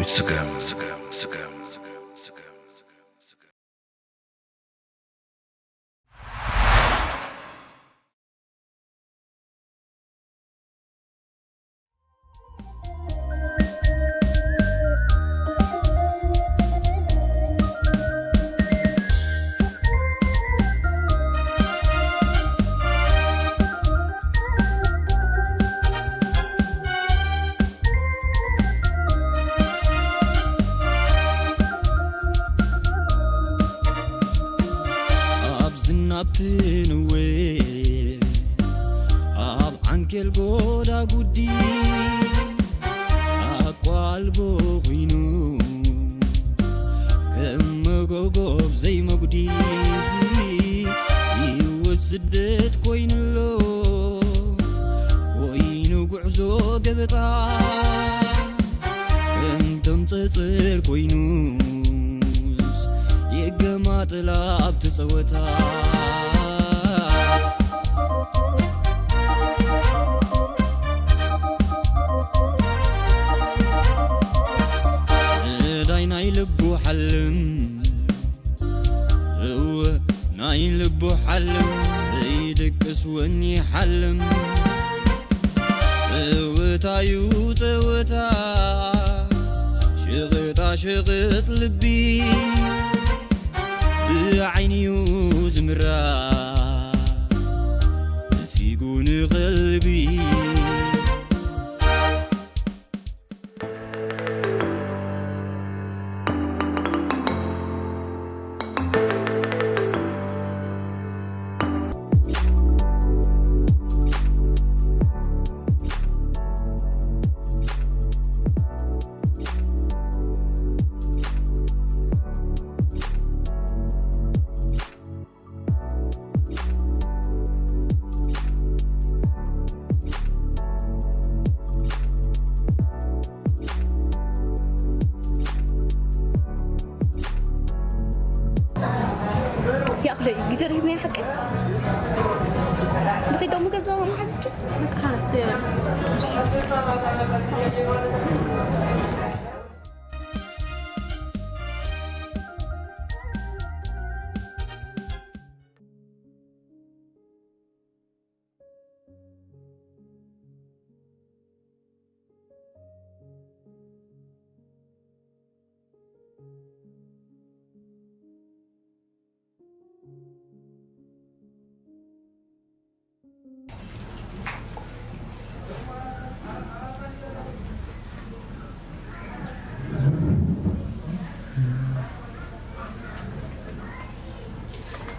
ስገም። ኣብ ዝናብ ትንዌ፣ ኣብ ዓንኬል ጎዳጉዲ፣ ኣቋልቦ ኹይኑ፣ ከም መጎጎብ ዘይመጉዲ፣ ህይወት ስደት ኮይኑሎ፣ ኮይኑ ጉዕዞ ገበጣ። እንቶም ጸጸር ኮይኑስ የገማጥል ኣብቲ ጸወታ። እዳይ ናይ ልቡ ሓልም፣ እወ ናይ ልቡ ሓልም፣ ዘይድቅስ ወኒ ሓልም። ጸወታዩ ጸወታ፣ ሸቐጣ ሸቐጥ ልቢ፣ ብዓይኒዩ ዝምራ፣ ነፊጉ ንቐልቢ። ይኣኽለይ፣ ግዜ ረሂብናዮ ሓቀይ። ንኸይድ ዶ ገዛ መሓዝቱ?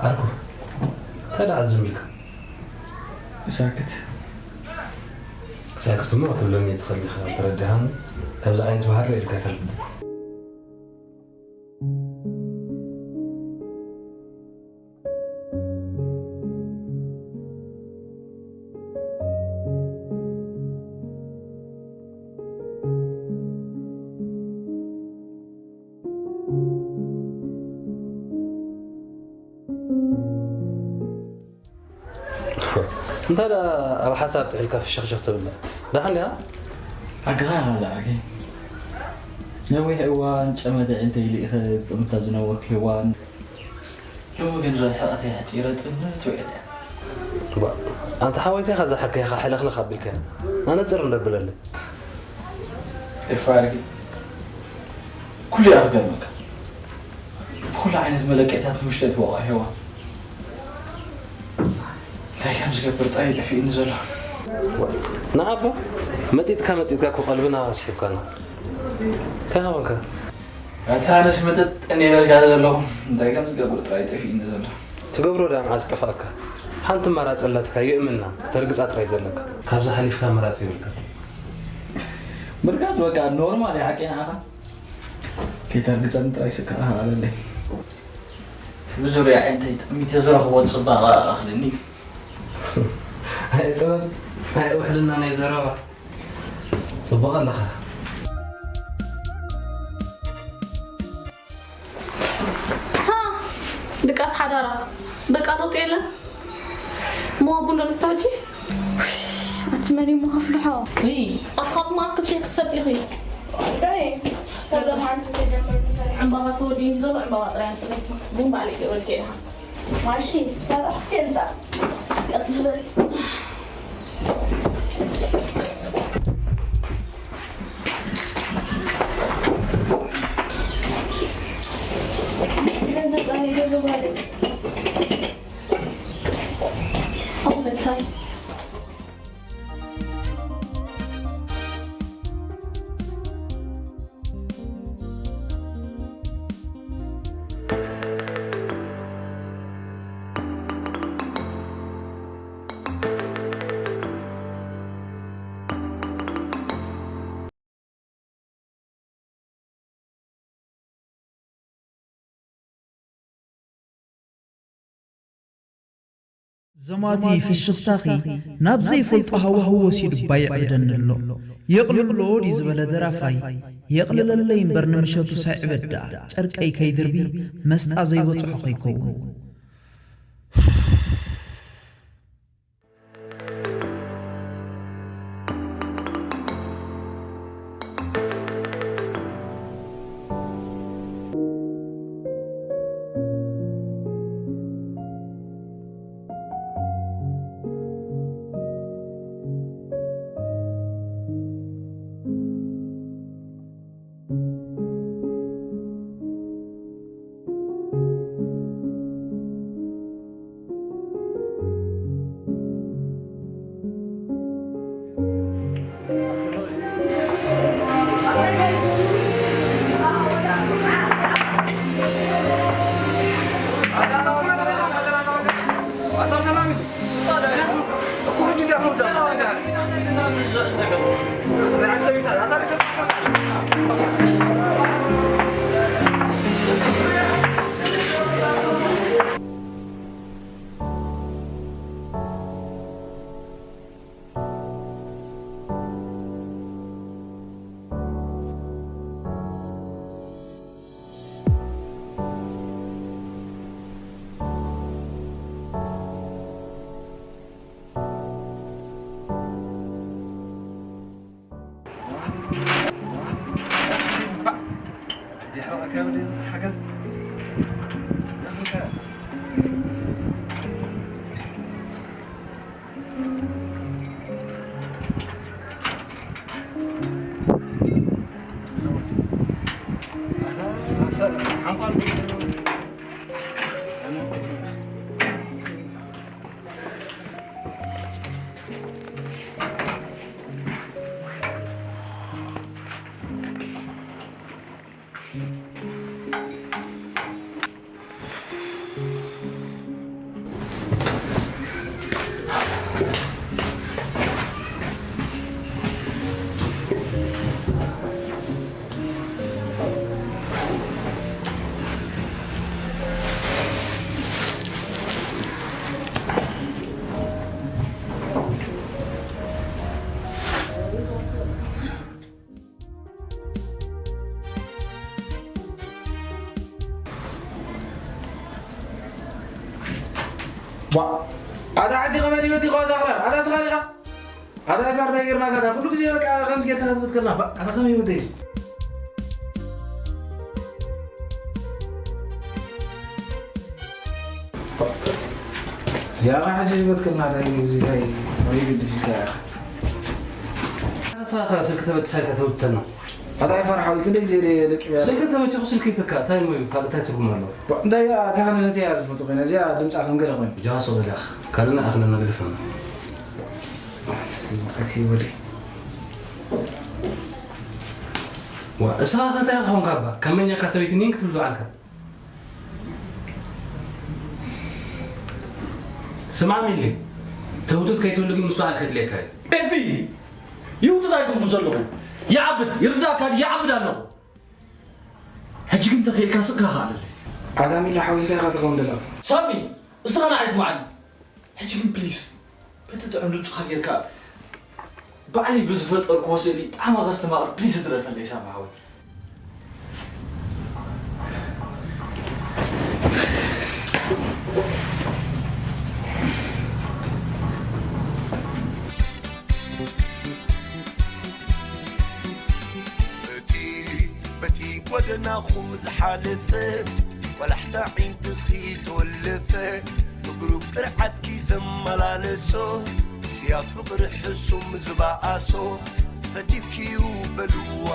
ዓርኩ፣ እንታይ ደኣ ዝም ኢልካ? ሳክት። ሳክት እሞ ክትብለኒ ትኽእል ኢኻ፣ ተረዲኻኒ? ከምዚ ዓይነት ባህሪ ኢልካ ኣይፈልጥን። እንታይ ደኣ ኣብ ሓሳብ ጥሒልካ ፍሽኽሽኽ ትብል? ደሓን ዲኻ? ሓቅኻ ኢኻ ዝዓርከይ። ነዊሕ እዋን ጨመተ ዒልተይ ልኢኸ ዝጥምታ ዝነበርኩ ሄዋን፣ ሎሚ ግን ርሕቐተይ ኣሕጺረ ጥምት ውዒለ። ባ፣ ኣንታ ሓወይታይ ኢኻ ዝሓከይ ኢኻ ሕልኽልኽ ኣቢልካያ። ኣነጽር እንዶ ኣብለለይ። ኤፍሬም፣ ኩሉ እያ ክገርመካ። ብኹሉ ዓይነት መለክዕታት ንውሽጢ እትወቕዖ ሄዋን። እንታይ ከም ዝገብር ጥራይ እዩ ጠፊኡኒ ዘሎ። ንዓባ መጢጥካ መጢጥካ እኮ ቀልብና ስሒብካና። እንታይ ኾንካ? ኣታ ኣነስ መጠጥ እንደ ይበልካ ዘለኹ እንታይ ከም ዝገብር ጥራይ ጠፊኡኒ ዘሎ። ትገብሮ ደኣ መዓስ ጠፍኣካ? ሓንቲ ኣማራጺ ኣላትካ፣ የእምና፣ ከተርግጻ ጥራይ ዘለካ። ካብዚ ሓሊፍካ ኣማራጺ የብልካ። ምርጋጽ በቃ ኖርማል እዩ፣ ሓቀይ ንዓኻ። ከይተርግጸኒ ጥራይ ስከ ኣለለይ። እቲ ብዙርያ ኣዒንተይ ጠሚተ ዝረኽቦ ጽባቐ ኣኽልኒ። ኣይ ጥበብ፣ ኣይ ውሕልና ናይ ዘረባ። ጽቡቕ ኣለኻ። ሃ፣ ድቃስ ሓዳራ። በቃ ለውጢ የለን። እሞ ቡን ዶ ንስቲ ሕጂ? ኣቲ መን እዩ እሞ ከፍልሖ? እይ፣ ኣስኻብ መዓስ ክፍሊ ክትፈልጢ ኢኺ? ኣይ። ካብ ሎማዓንቲ ተጀመሩ። ዕምባባ ተወዲኡ እንጂ ዘሎ ዕምባባ ጥራይ ኣምፅእ። ንስኺ ግን ባዕለይ ክእበልኪ እየ ድሓን። ማሺ፣ ሰራሕ ከንፃ። ቀልጥፊ በሊ። ገንዘብ ጥራይ ገንዘብ ባዕለይ። ኣሁን ጥራይ። ዘማቲ ፍሽኽታኺ ናብ ዘይፈልጦ ሃዋህው ወሲዱባ የዕብደኒ ኣሎ። የቕልሎ ድዩ ዝበለ ደራፋይ፣ የቕልለለይ እምበር ንምሸቱ ሳይዕበድ ደኣ ጨርቀይ ከይድርቢ መስጣ ዘይበጽሖ ከይከውን። ዋ ኣታ ሕጂ ከመን ይመት ይኸዋ ዛኽራር ኣታ ስኻ ዲኻ ኣታ ፋርታይ ጌርና ካታ ኩሉ ግዜ በቃ ከምዚ ጌርካ ክትብትከልና ኣታ ከመይ ይወደይስ ያኻ ሕጂ ይበትከልና ታይ ግዜ ታይ ወይ ግድሽ ታይ ያኻ ሳኻ ስልክ ተበጥሳካ ተውተና ኣታ ይፈርሓዊ ክንደ ግዜ ደቂ ስልክ ተመቸኹ ስልክ ይትካ ታይ ሞ እዩ ካልእ ታይ ትርጉም ኣለዎ እንታይ ተኸነ ነቲ እያ ዝፈቱ ኮይነ እዚኣ ድምፃ ከም ገለ ኮይኑ ጃሶ በላኽ ካልእና ኣኽለ መግልፍና እቲ ወደ እስኻ ከታይ ኾንካ ባ ከመኛካ ሰበይቲ ኒን ክትብል ዝዓልካ ስማዕ ሚሊ ተውትት ከይትህሉ ግን ምስትውዓል ከድልየካ እዩ ኤፊ ይውትት ኣይኮንኩን ዘለኹ ይዓብድ ይርዳእካ ድዩ ይዓብድ ኣለኹ ሕጂ ግን ተኽኢልካ ስቕካ ከኣለለይ ኣታ ሚሊ ሓወይ እንታይ ኢኻ ትኸውን ዘለኻ ሳሚ እስኻ ንዓይ ስማዕኒ ሕጂ ግን ፕሊስ በቲ ጥዑም ድምፅኻ ጌርካ ባዕለይ ብዝፈጠርክዎ ስእሊ ጣዕማ ከስተማቕር ፕሊስ ድረፈለይ ሳሚ ሓወይ በቲ በቲ ጎደናኹም ዝሓለፈ ቆላሕታ ዒንትኺ ተወለፈ እግሩ ቅርዓትኪ ዘመላለሶ ስያ ፍቕሪ ሕሱም ዝበኣሶ ፈቲኪዩ በልዋ።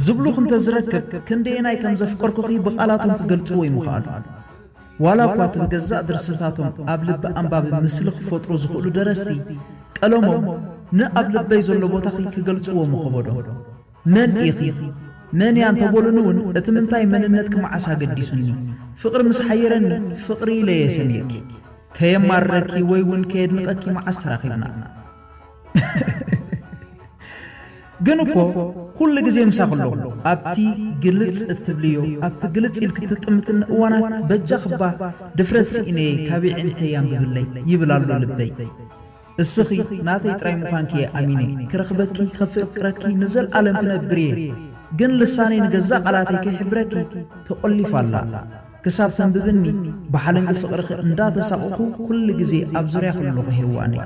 ዝብሉኽ እንተዝረክብ ክንደየናይ ከም ዘፍቀርኩኺ ብቓላቶም ክገልጽዎ ይምኽኣሉ። ዋላ እኳ እቲ ብገዛእ ድርሰታቶም ኣብ ልቢ ኣንባቢ ምስሊ ክፈጥሩ ዝኽእሉ ደረስቲ ቀለሞም ንኣብ ልበይ ዘሎ ቦታኺ ክገልጽዎ ምኸበዶም። መን ኢኺ? መን እያ እንተበሉኒ እውን እቲ ምንታይ መንነትኪ መዓስ ኣገዲሱኒ? ፍቕሪ ምስ ሓየረኒ ፍቕሪ ኢለ እየ ሰሚየኪ። ከየማርረኪ ወይ እውን ከየድንቐኪ መዓስ ተራኺብና? ግን እኮ ኩሉ ግዜ ምሳኺ ኣለኹ። ኣብቲ ግልጽ እትብልዮ ኣብቲ ግልጽ ኢልኪ እትጥምትኒ እዋናት በጃኺ እባ ድፍረት ስኢነ እየ ካበይ ኣዕንተይ ኣንብብለይ ይብል ኣሎ ልበይ። እስኺ ናተይ ጥራይ ምዃንኪ እየ ኣሚነ ክረኽበኪ ከፍቅረኪ ንዘልኣለም ክነብር እየ። ግን ልሳነይ ንገዛእ ቃላተይ ከይሕብረኪ ተቖሊፋ ኣላ። ክሳብ ተንብብኒ ብሓለንጊ ፍቕርኺ እንዳተሳቐኹ ኩሉ ግዜ ኣብ ዙርያኺ ኣለኹ ሄዋነይ።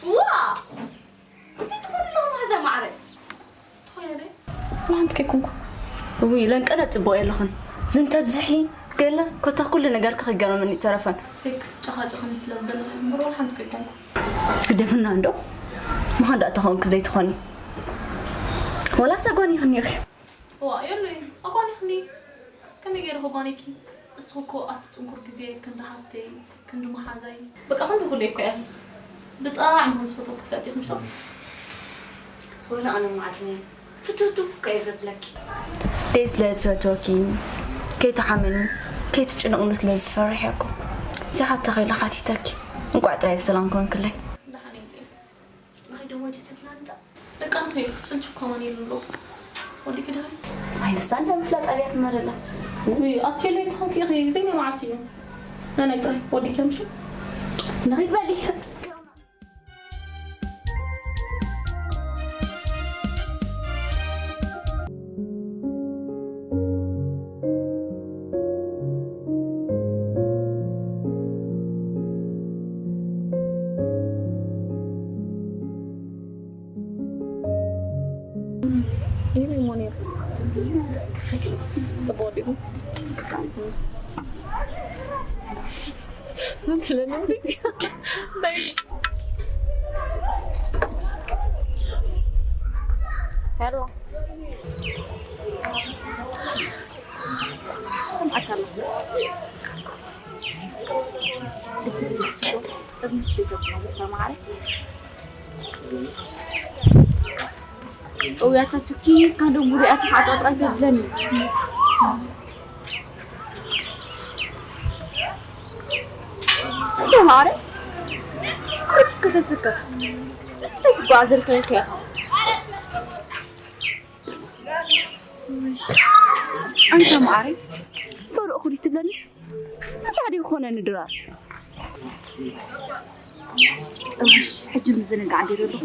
ዋ! እንታይ ትኾኑ ኣለኹም ኣዛ ማዕረ? ትኾነ ደ? ንሓንቲ ከይኮንኩ። ውይ ለንቀነ ጽቡቕ የለኽን። ዝንተ ብዝሒ ገለ ኮታ ኩሉ ነገርኪ ክገረመኒ ይተረፈን። ዘይክትጨኻጨኽኒ ስለ ዝደለኺ እምበር ወላ ሓንቲ ከይኮንኩ። ግደፍና እንዶ። ምዃን ደኣ ተኾንክ ዘይትኾኒ። ወላስ ኣጓኒኽኒ ኢኺ? እዋ የሉይ ኣጓኒኽኒ። ከመይ ገይረ ከጓኒኪ? እስኺ እኮ ኣብቲ ጽንኩር ግዜ ክንዲ ሓፍተይ፣ ክንዲ መሓዛይ፣ በቃ ክንዲ ኩለይ እኮ ኢኺ። ብጣዕሚ ከም ዝፈትወኪ ትፈልጢ ኢኺ ምሽ? ወላ ኣነ ማዕድነይ ፍትውትው እኮ እየ ዘብለኪ። ደይ ስለ ዝፈትወኪ ከይትሓምኒ ከይትጭንቕኒ ስለ ዝፈርሕ እየ እኮ። እዚ ሓተኺ ኢለ ሓቲተኪ። እንቋዕ ጥራይ ብሰላም ኮንክለይ። ደሓን እየ። ንኸይድ እሞ ጅሰትና ንምጻእ። ደቂ ኣንስትዮ ስልቹ ከማን የለን ዶ? ወዲኪ ድኻ? ኣይ ንሳ እንዳ ምፍላጥ ኣብያ ትመረላ። ውይ ኣትየለይ ተኾንኪ ኢኺ ዘይናይ መዓልቲ እዩ። ናናይ ጥራይ ወዲኪ ምሽ? ንኺድ በሊ። ሄሎ ሰምዓካ ኣለኹ። እቲ ብዙሕ ትብሎ ጥርንፍ ዘይተብሎ ተማሃረ። እውያታ ስኪትካ ዶ ሙሪኣት ሓጥቕጥቕ ኣይተብለኒ። እንተ ማዕረ ቁርብ እስከ ተስከፍ እንታይ ክጓዓዘልካ ኢልካ ኢኻ? ኣንታ ማዓረይ ፈርቕ ኩዲ ትብለንስ ምሳሕ ድዩ ክኾነኒ ድራር? እውሽ ሕጂ ምዝንጋዕ ገይረ ኣለኹ።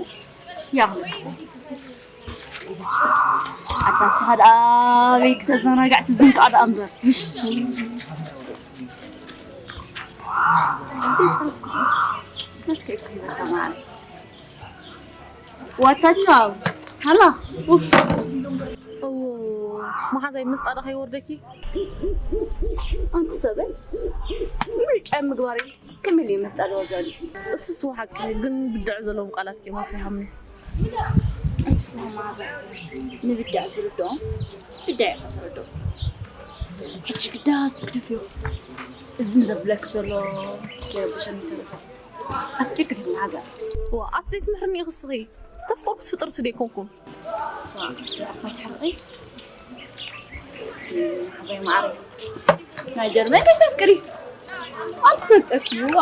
ያው ኣታ ንስኻ ደኣ ኣበይ ክተዘናጋዕ ትዝንጋዕ ደኣ እምበር። ምሽ? ዋታ ቻው። ሃላ። ኡፍ። እዎ፣ መሓዛይ ምስጣ ዶ ከይወርደኪ? ኣንቲ ሰበይ፣ ምርጫ ምግባር እዩ። ከመይ ኢለ ምስጣ ዝወርደሉ? እሱስ ሓቂ፣ ግን ብድዕ ዘለዎም ቃላት እዮም ኣፍሪሃምኒ። ኣይትፍርሂ መሓዛ፣ ንብድዕ ዝርድኦም ብድዕ ኢኻ ተረድኦም። ሕጂ ግዳስ ትግደፍዮ። እዚ ዘብለክ ዘሎ ከይረብሸኒ ተረፈ። ኣፍቂርክ ዲኺ መሓዛ? ዋ፣ ኣቲ ዘይትምህርኒ ኢኺ እስኺ። ተፍቅርኩስ ፍጥርቲ ዶ ኣይኮንኩን? ዋ፣ ኣታ ትሕርቂ። ሓዛይ መዓረይ። ናይ ጀርመን ተፍቅሪ። ኣስክ ሰጠኪ፣ ዋ።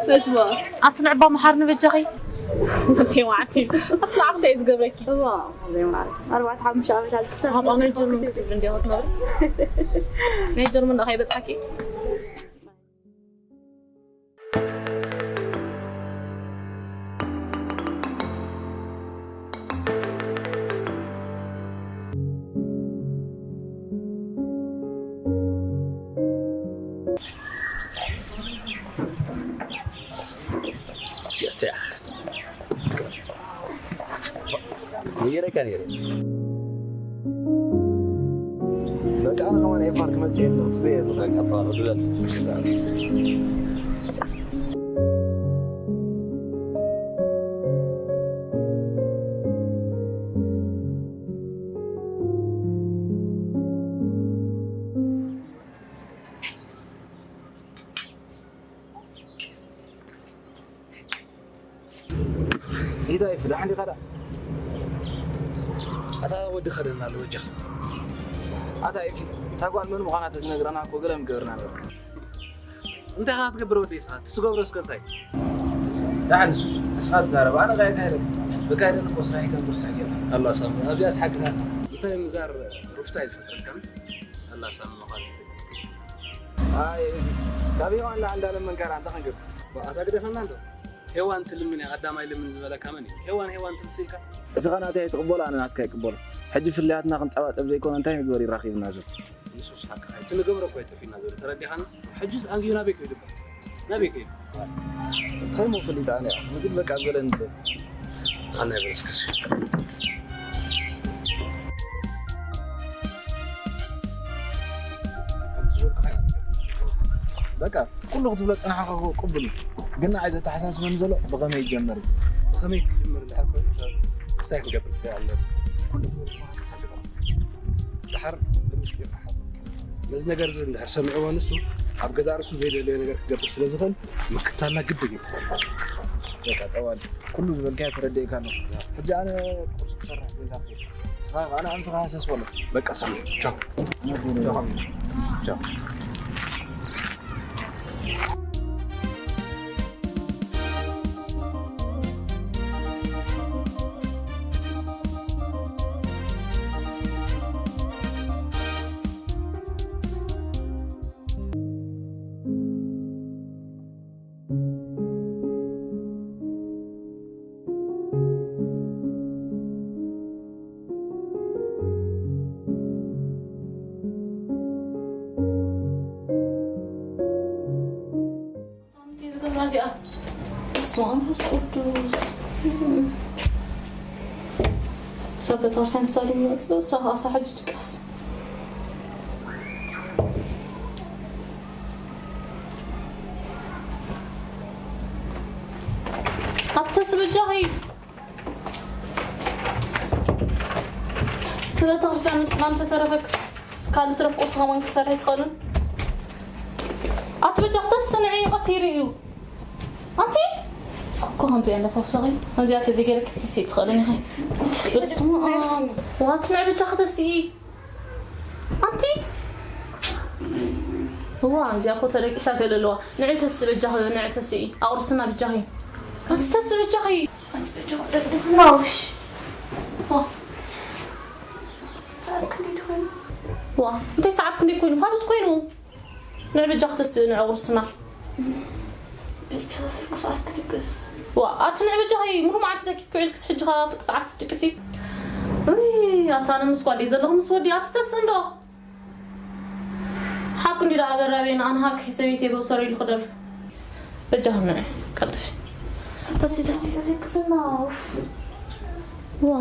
በስመ ኣብ። ኣቲ ንዕባ መሓርኒ በጃኺ። ኣቲ ዋዕቲ። ኣቲ ንዓኺ እንታይ እዩ ዝገብረኪ? ዋ፣ ሓዛይ መዓረይ። ኣርባዕተ ሓሙሽተ ዓመት ኣብዚ ክሳብ ኣብ ናይ ጀርመን ክትብሊ እንዲያ ክትነብሪ። ናይ ጀርመን ዶ ከይበጽሓኪ? የስያ። ነይረካ ነይረ። በቃ ኣነ ከማን ኤፋር ክመጽእ የለ፣ ትበየ በቃ። በቃ፣ ባሮ፣ ድለል። ኢታይ ፍዳሕ እንዲኻ ደኣ? ኣታ ወዲ ኸደና ኣሎ ወጃኽ። ኣታ ኢፊ፣ እታ ጓል መን ምዃና ተዝነግረና እኮ ገለ ምገበርና ነበር። እንታይ ኸዓ ትገብር ወዲ ኢስኻ? ትስገብሮ እስከ እንታይ? ደሓን ንሱ፣ ንስኻ ትዛረብ፣ ኣነ ኸዓ ኣይካየደካ። ብካየደኒ እኮ ስራሐይ ከም ዝርስዕ ጌርካ። ኣላ ሳሚ፣ ኣብዚኣስ ሓቅኻ። ምሳይ ምዛር ሩፍታ እዩ ዝፈጥረልካ። ኣላ ሳሚ ምዃን። ኣይ፣ ካብ ሄዋን ንዓንዳለም መንካራ እንታይ ክንገብር? ኣታ ግደፈና እንዶ። ሄዋን ትልምን እያ፣ ኣዳም ኣይልምን ዝበለካ መን እዩ? ሄዋን፣ ሄዋን ትምስልካ። እዚ ኸኣ ናተይ ኣይትቕበሎ፣ ኣነ ናትካ ኣይቅበሎ። ሕጂ ፍልያትና ክንጸባጸብ ዘይኮነ እንታይ ምግበር ይራኺብና ዘሎ? ንሱስ ሓቅኻ እዩ። እቲ ንገብሮ እኮ እዩ ጠፊእና ዘሎ። ተረዲኻና? ሕጂ ኣንጊዩ ናበይ ከይዱ? ናበይ ከይዱ? እንታይ እሞ ፈሊጣ ኣነ? ምግብ በቃ ዝበለኒ እንተ። ኣነ በስከስ። በቃ፣ ኩሉ ክትብሎ ዝጸናሕካ እኮ ቅቡል እዩ። ግን ንዓይ ዘተሓሳስበኒ ዘሎ ብኸመይ ይጀመር እዩ። ብኸመይ ክጅምር እንድሕር ኮይኑ፣ እንታይ ክንገብር ኣለና? ኩሉ ክትብሎ ዝጸናሕካ ግበር። ድሓር ብምስጢር ንሓዞ። ነዚ ነገር እዚ እንድሕር ሰሚዕዎ ንሱ፣ ኣብ ገዛእ ርእሱ ዘይደለዮ ነገር ክገብር ስለ ዝኽእል፣ ምክታልና ግድን እዩ። በቃ፣ ጠዋል። ኩሉ ዝበልካዮ ተረዲኤካ ኣለኹ። ሕጂ ኣነ ቁርሲ ክሰርሕ ገዛ ክኸይድ። ንስኻ ከኣ ንኣንፍኻ ሃሰስ በሎ። በቃ ሳሚ፣ ቻው። ኣነ ክኸይድ። ቻው። ቻው። እንታይ ዝገብራ እዚኣ? በስመ ኣብ መንፈስ ቅዱስ። ሰብ ቤተክርስትያን ተሳሊሙ ይመጽእ፣ እሳ ኸኣ ሳሕቲ ድቃስ። ኣብተስ በጃኺ። እቲ ቤተክርስትያን ንስላም ተተረፈ ክስ-፣ ካልእ ትረፍ ቁርሲ ከማን ክሰርሕ ኣይትኽእልን? ኣቲ በጃኺ ተስንዒ ቀቲሩ እዩ። ኣንቲ ስኽ እኮ ከምዚ ኣለፈ ውሰኺ። ከምዚኣ ተዘይገይረ ክትስኢ ትኽእልን ኢኺ። በስመ ኣብ። ዋት ንዕ በጃኺ ተስኢ። ኣንቲ እዋ፣ እዚኣ እኮ ተደቂሳ ገለ ኣለዋ። ንዒ ተስኢ በጃኺ፣ ንዒ ተስኢ። ኣቑርስና በጃኺ። ኣንቲ ተስኢ በጃኺ። ማውሽ። ዋ። ሰዓት ክንደይ ኮይኑ? ዋ፣ እንታይ ሰዓት ክንደይ ኮይኑ? ፋዱስ ኮይኑ። ንዕ በጃኺ ተስኢ፣ ንዕ ቁርስና። ሰዓት ክድቅስ። ዋ፣ ኣቲ ንዕ በጃኺ፣ ሙሉ መዓልቲ ደቂስኪ ውዒልክስ ሕጂ ኸኣ ፍርቂ ሰዓት ትድቅሲ? እይ፣ ኣታ ኣነ ምስ ጓል እየ ዘለኹ፣ ምስ ወዲ ኣቲ ተስንዶ? ሓቁ እንዲ ደኣ በራቤን ኣንሃ ክሕሰብ ይቴ በውሰር ኢሉ ክደርፍ። በጃኹም ንዒ፣ ቀልጥፊ። ተሲ፣ ተሲ። ደቅስና። ዋ።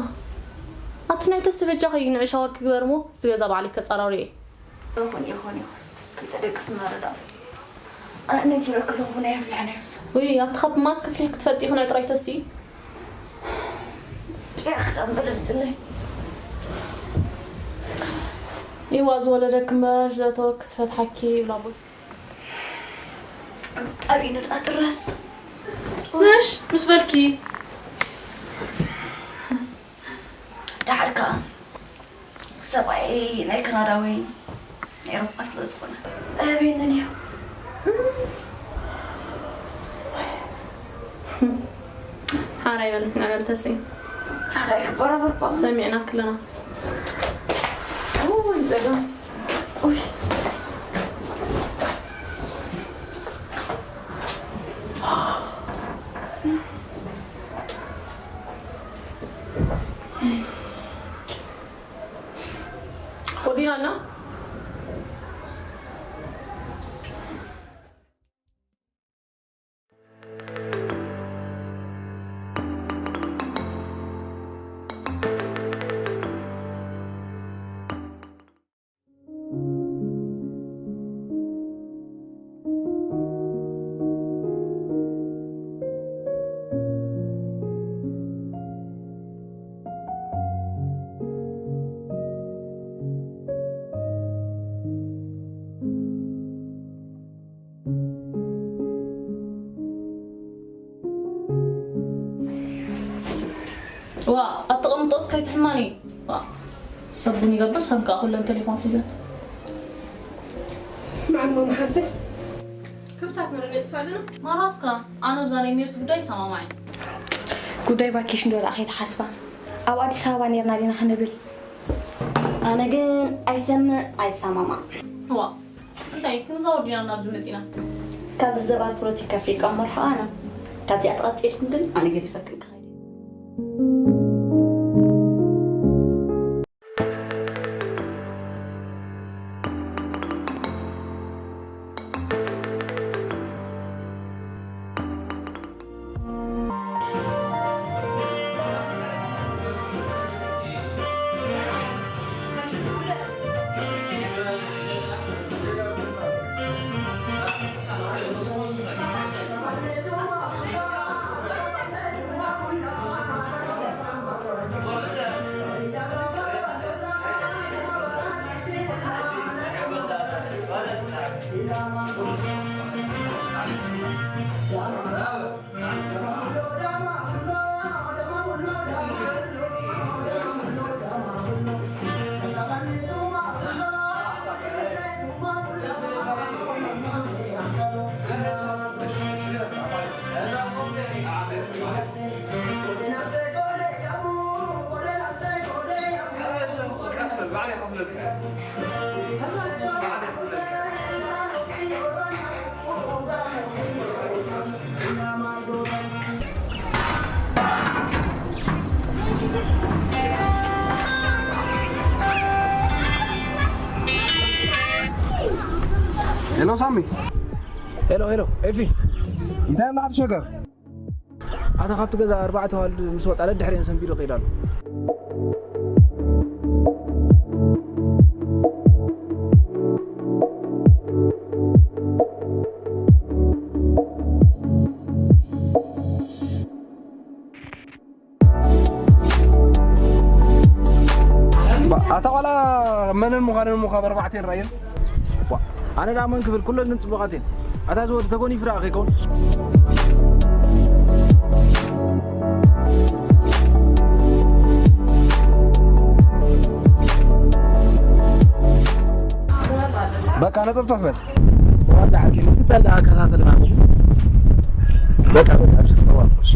ኣቲ ናይ ተሲ በጃኺ ንዒ ሻወር ክግበር እሞ፣ ዝገዛ ባዕሊ ከጻራሪ እየ። ይኹን፣ ይኹን፣ ይኹን። ክልተ ደቅስና ረዳ። ኣነ ነጊረኪ ኣለኹ፣ ቡን ኣየፍልሐን እየ። ውይ፣ ኣቲ ካብ ማስክ ፍሊሕ ክትፈልጢ ክንዕ ጥራይ ተሲ። ያ ክዳን በለብፅለይ። ይዋ ዝወለደክ እምበር ዘተወክስ ፈትሓኪ ይብላ ኣቦይ። ኣቢኑ ደኣ ጥራስ። ነሽ ምስ በልኪ። ደሓር ከኣ ሰብኣይ ናይ ካናዳ ወይ ናይ ኤውሮጳ ስለ ዝኾነ ኣየብየንን እዩ። ሓራይ በል፣ ንዕበል ተስኢ። ሓራይ ክቆራበርባ። ሰሚዕና ክለና። ኡይ፣ ጸገም። ኡይ። ወዲና ኣላ። ዋ፣ ኣተቐምጦስ ከይትሕማኒ። ዋ፣ ሰብ ቡን ይገብር፣ ሰብ ከኣ ኩለን ቴሌፎን ሒዘን። ስማዕ እሞ መሓዝተይ፣ ክብታት መረብ የጥፋልና። ማራስካ፣ ኣነ ብዛ ናይ ሜርሲ ጉዳይ ይሰማማዕ። ጉዳይ ቫኬሽን ዶ ደኣ ከይትሓስባ? ኣብ ኣዲስ ኣበባ ኔርና ዲና ክንብል? ኣነ ግን ኣይሰምዕ ኣይሰማማዕ። ዋ፣ እንታይ ክንዛወር ዲና ናብዚ መጺና? ካብ ዘባር ፖለቲካ ኣፍሪቃ መርሓ ኣነ። ካብዚኣ ተቐጺልኩም ግን ኣነ ገዲፈክን ክኸይድ እየ። ሄሎ ሳሚ። ሄሎ፣ ሄሎ፣ ኤፊ። እንታይ ኣሎ ሓድሽ ነገር? ኣታ ካብቲ ገዛ ኣርባዕተ ኣዋልድ ምስ ወጻ ደድሕሪአን ሰንቢዱ ይኸይድ ኣሎ። ባ-፣ ኣታ ቆልዓ መንን ምዃነን እሞ ካብ ኣርባዕተ ይረኣየን። ዋ፣ ኣነ ደኣ መን ክብል፣ ኩለን ግን ጽቡቓት እየን። ኣታ እዚ ወዲ ተጎኒፉ ደኣ ከይከውን። በቃ ነጥብ ጽሕፈት። ዋዛ ዓርኪ፣ ምክታል ደኣ ከታተልና። በቃ፣ በቃ፣ እሺ፣ ተዋል፣ እሺ።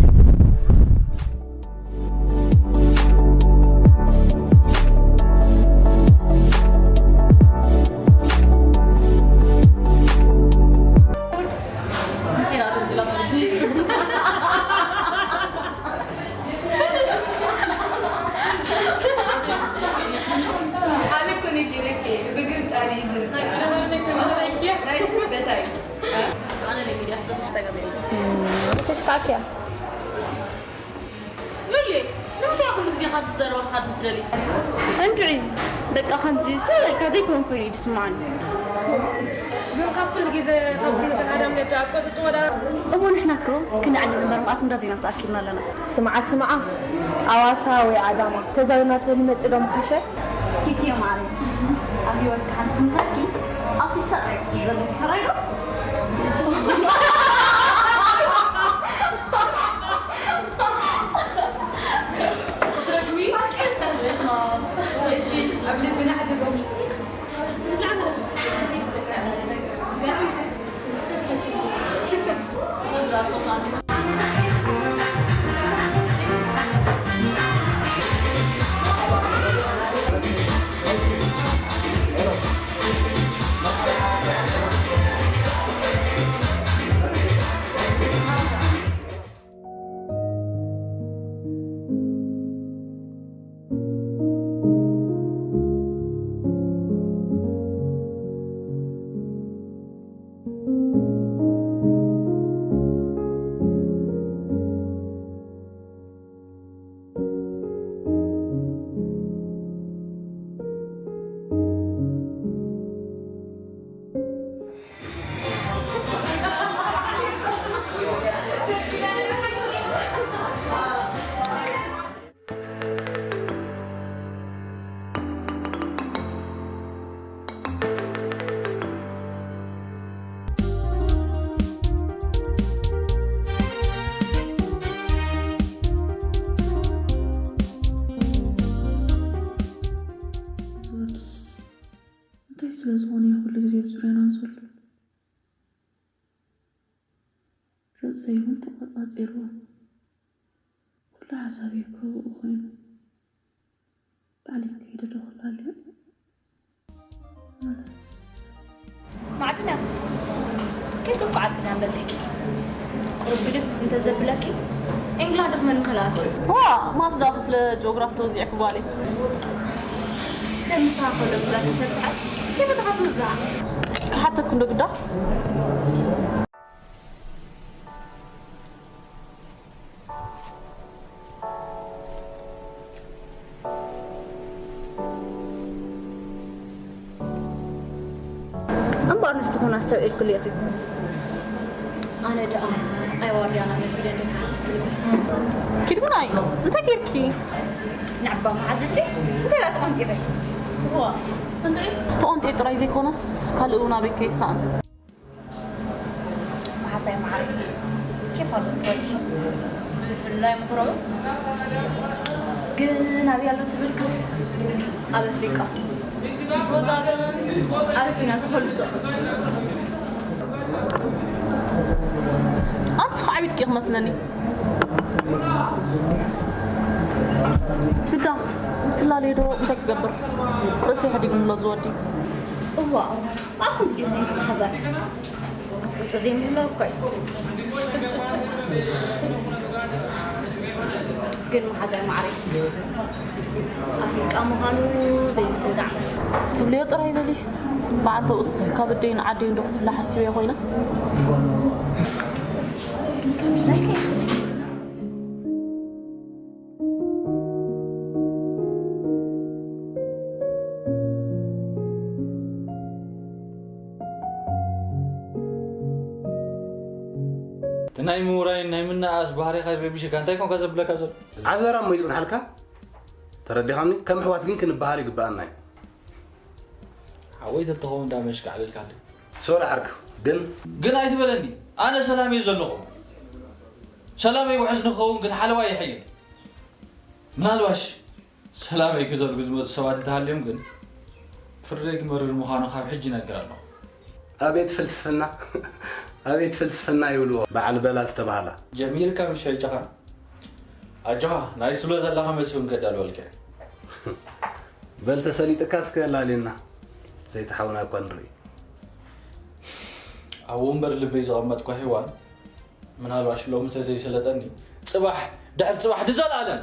ኣኪያ ሉሊ፣ ንምንታይ ኩሉ ግዜ ካብ ዝዘረባ ትሃድሚ ትደሊ? እንድዒ በቃ ከምዚ ስቕ ኢልካ ዘይኮን ኮይኑ እዩ ዝስምዓኒ። ግን ካብ ኩሉ ግዜ ካብ ኩሉ ግን ኣዳም ነዳ ኣቆጥጥዎ ዳ እሞ ንሕና እኮ ክንዕልል እምበር መኣስ እንዳ ዜና ተኣኪብና ኣለና። ስምዓ ስምዓ ኣዋሳ ወይ ኣዳማ ተዛዊርና ተንመጽእ ዶ ምሓሸ? ቲቲ ማሪ ኣብ ህይወትካ ሓንቲ ክምህረኪ ኣብ ሲሳ ጥራይ ክትዘለኪ ሕራይ ዶ? ትረግሚ? እሺ፣ ኣብ ልብና ሕድጎ። እዚ ወድስ እንታይ ስለ ዝኾነ እዩ ኩሉ ግዜ ኣብ ዙርያና ዘሎ? ርእሰይ እውን ተቖጻጺርዎ። ኩሉ ሓሳበይ እኮ ብኡ ኮይኑ። ባዕለይ ከይደ ዶ ክላልዮ? መለስ። ማዕድና ኬድኪ እኮ ዓጥና በፂሕኪ። ቁሩብ ግድፍ እንተዘብለኪ ኢንግላንድ ክመን ምኸለኣኪ። ዋ ማስዳ ክፍለ ጂኦግራፍ ተወዚዕኪ ጓለይ። ሰብ ምሳኻ ከሎ ብላ ተሰብስሐ ከይፈተኻ ትውዛዕ። ክሓተኩ እንዶ ግዳ። እምበኣር ንስኹን ኣስተውዒልክሉ ኢኺ። ኣነ ደኣ ኣይ ዋርድያና መጺኡ ደንደፋ ኪድ ግን ኣይ እንታይ ጌርኪ? ንዕባ መዓዝ እጂ እንታይ ደኣ ተቐንጢጠ? እዋ ተቐንጢ ጥራይ ዘይኮነስ ካልእ እውን ኣበይ ከይሰኣን መሓዛይ ማዕረይ ኬፍ ኣሎ ትወዲ ብፍላይ ምክረው ግን ኣበይ ኣሎ ትብልካስ ኣብ ኣፍሪቃ ወጋገን ኣብ ሲና ዝኸሉ ዘሎ ኣንስ ከዓቢድኪ ክመስለኒ ግዳ ክላለየ ዶ እንታይ ክገብር ርእሰይ ሕዲጉ ኣሎ ዝወዲ እዋ ኣኹም ዲኹም መሓዛይ ኣፍልጦ ዘይምህላው እኮ እዩ ግን መሓዛይ ማዕረይ ኣፍሪቃ ምዃኑ ዘይምዝንጋዕ ትብልዮ ጥራይ በሊ በዓልተኡስ ካብ ኣደይን ዓደይን ዶ ክፍለ ሓሲበዮ ኮይነ እቲ ናይ ምውራይን ናይ ምንኣኣስ ባህሪኻ ይረቢሽካ እንታይ ኮንካ ዘብለካ ዘሎ? ዓዘራ እሞ ይጽንሓልካ። ተረዲኻኒ? ከም ኣሕዋት ግን ክንበሃል ይግበኣና እዩ። ሓወይ ተትኸውን ዳ መሽካዕ ልልካ ኣሎ። ሶሪ ዓርኩ ግን ግን ኣይትበለኒ ኣነ ሰላም እየ ዘለኹ ሰላመይ ውሕስ ንኸውን ግን ሓለዋ ይሕይል ምናልባሽ ሰላመይ ክዘርጉ ዝመፁ ሰባት እንተሃልዮም ግን ፍርደይ ክመርር ምዃኑ ካብ ሕጂ ይነግር ኣለኹ። ኣቤት ፍልስፍና ኣቤት ፍልስፍና ይብልዎ በዓል በላ ዝተባህላ። ጀሚርካ ምሽ ሕጂ ኸ ኣጆኻ ናይ ስሎ ዘለኻ መልሲ እውን ከዳልወልካ እየ። በል ተሰሊጥካ እስከ ላልየና ዘይትሓውና እኳ ንርኢ። ኣብ ወንበር ልበይ ዘቐመጥኳ ሄዋን ምናልባሽ ሎሚ ተዘይሰለጠኒ ጽባሕ ድሕሪ ጽባሕ ንዘለኣለም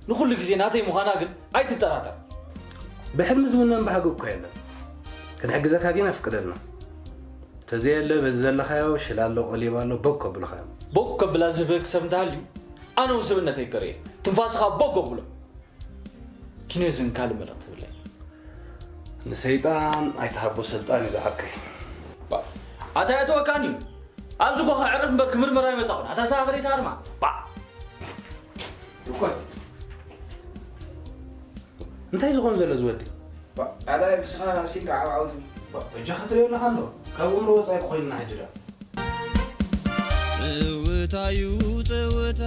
ንኹሉ ግዜ ናተይ ምዃና ግን ኣይትጠራጠር። ብሕልሚ ዝውነን ባህጊ እኳ የለን። ክንሕግዘካ ግን ኣፍቅደልና። እቲ ተዘየለ በዚ ዘለኻዮ ሽላ ኣሎ፣ ቆሊባ ኣሎ፣ ቦግ ከብልኻ እዮም። ቦግ ከብላ ዝብህግ ሰብ እንተሃልዩ፣ ኣነ እውን ስብእነተይ ከርእየ። ትንፋስኻ ቦግ ኣብሎ። ኪኖ ዝን ካልእ መልእኽቲ ትብለይ? ንሰይጣን ኣይትሃቦ፣ ሰልጣን እዩ ዝዓርከይ። ባ-፣ ኣታ ኣየእትወካን እዩ። ኣብዚ እኮ ከዕርፍ እምበር ክምርምር ኣይመጻኹን። ኣታ ሰኻኽሪት ኣርማ። ባ-፣ እኮ እንታይ ዝኾን ዘሎ ዝወዲ? ኣላይ ብስኻ ሲልካ ዓብዓው ትብል። በጃኻ ትሪኦ ኣለኻ እንዶ? ካብ እምሮ ወጻኢ ኮይንና ሕጂ ዳ። ጸወታዩ ጸወታ፣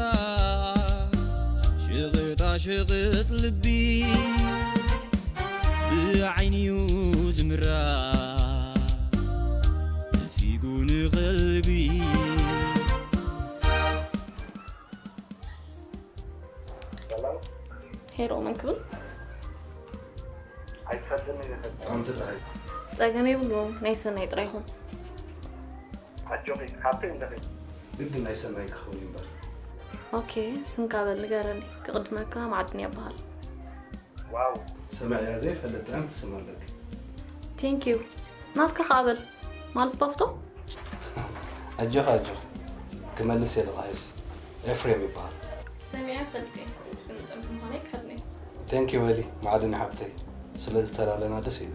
ሸቐጣ ሸቐጥ ልቢ፣ ብዓይኒዩ ዝምራ፣ ነፊጉ ንቐልቢ። ሄሎ፣ መን ክብል? ኣይትፈልጥኒ ኢኺ። ኣንቲ ደሃይ። ጸገም የብሉን፣ ናይ ሰናይ ጥራይ ይኹን። ኣጆኺ፣ ሃብተይ እንዲኺ። ግድን ናይ ሰናይ ክኸውን እዩ እምበር። ኦኬ፣ ስምካ በል ንገረኒ። ክቕድመካ ማዕድን ይበሃል። ዋው። ሰሚዐያ ዘይፈልጥ ጥዕምቲ ስም ኣለኪ። ቴንክ ዩ። ናትካ ከኣ በል። ማልስ ባፍቶ? ኣጆኺ፣ ኣጆኺ። ክመልስ እየ፣ ልቓሕስ ኤፍሬም ይበሃል። ሰሚዐ ፈልጥ እየ፣ ግን ጥዕምቲ ምዃነይ ክሕድኒ። ቴንክ ዩ በሊ፣ ማዕድን ሓብተይ። ስለ ዝተላለና ደስ ኢሉ።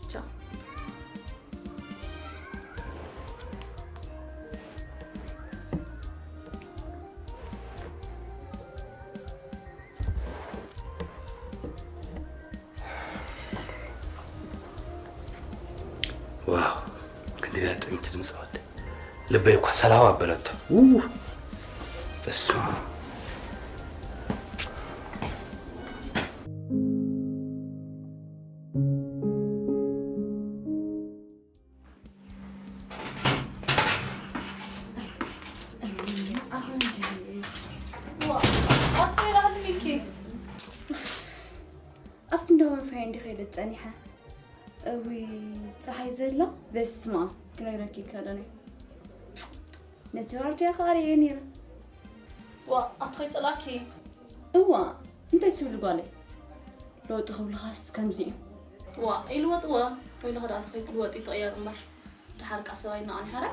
ቻው። ዋው፣ ክንደይ ጥዕምቲ ድምፂ ወዲ። ልበይ እኳ ሰላም ኣበለቶ። ው፣ በስመ ኣብ። ኣብቲ እንዳ ዋይፋይ እንዲ ከይደ ጸኒሐ። እውይ፣ ጸሓይ ዘሎ፣ በስመ ኣብ፣ ክነግረኪ ይከኣለኒ። ነቲ ዋርድያ ከኣ ርእየ ነይረ። ዋ፣ ኣቲ ከይጸላእኪ። እዋ፣ እንታይ ትብሊ ጓለይ? ለውጢ ክብልኻስ ከምዚ እዩ። ዋ፣ ይልወጥዎ። ወይልኺ ደኣ እስኺ ልወጢ ትቕየር እምበር። ደሓር ከኣ ሰብኣይ እናቐንሐረ።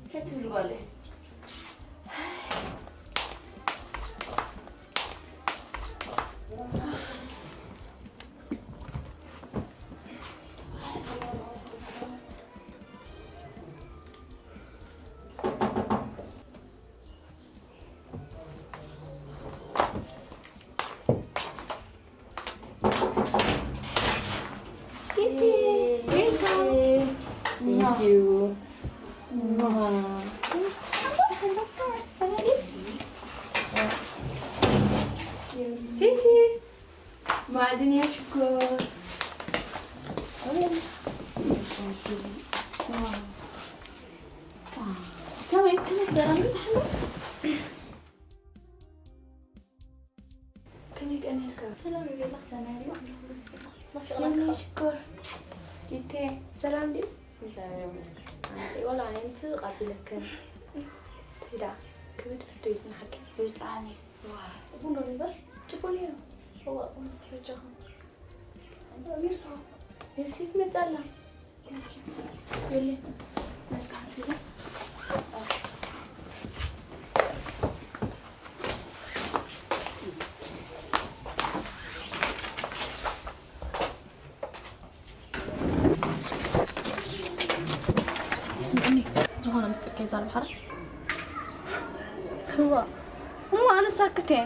እንታይ ትብሊ ጓለይ? Titi, welcome. Thank you. Titi. ማዕድን እያ ሽኮር። ከመይ፣ ከመይ ሰላም ዶ? ከመይ ቀኒልካ? ሰላም ይበላ። ሰናይ ዲዩ? ኣለኹ፣ መስገን። ናፊቕናካ። የኔ ሽኮር። ቲቴ፣ ሰላም ዲዩ? እግዚኣብሔር ይመስገን። ኣንተ፣ ወላ ኣነ ፍቕር ኣቢለከን። ትዳ፣ ክብድ ፍርድ ቤት ንሓቂ። ብጣዕሚ። ዋ፣ ቡን ዶ ንበር? ጭቡን እዩ። እዋ፣ ቡን እስቲ በጃኹም። ሚርሳ፣ ዮሴፍ መጻላ። የለ፣ መስካሕቲ ሒዛ። ስምዕኒ፣ ዝኾነ ምስጢር ከይዛረብ ሓራ። እዋ፣ እሞ ኣነ ሳክት እየ።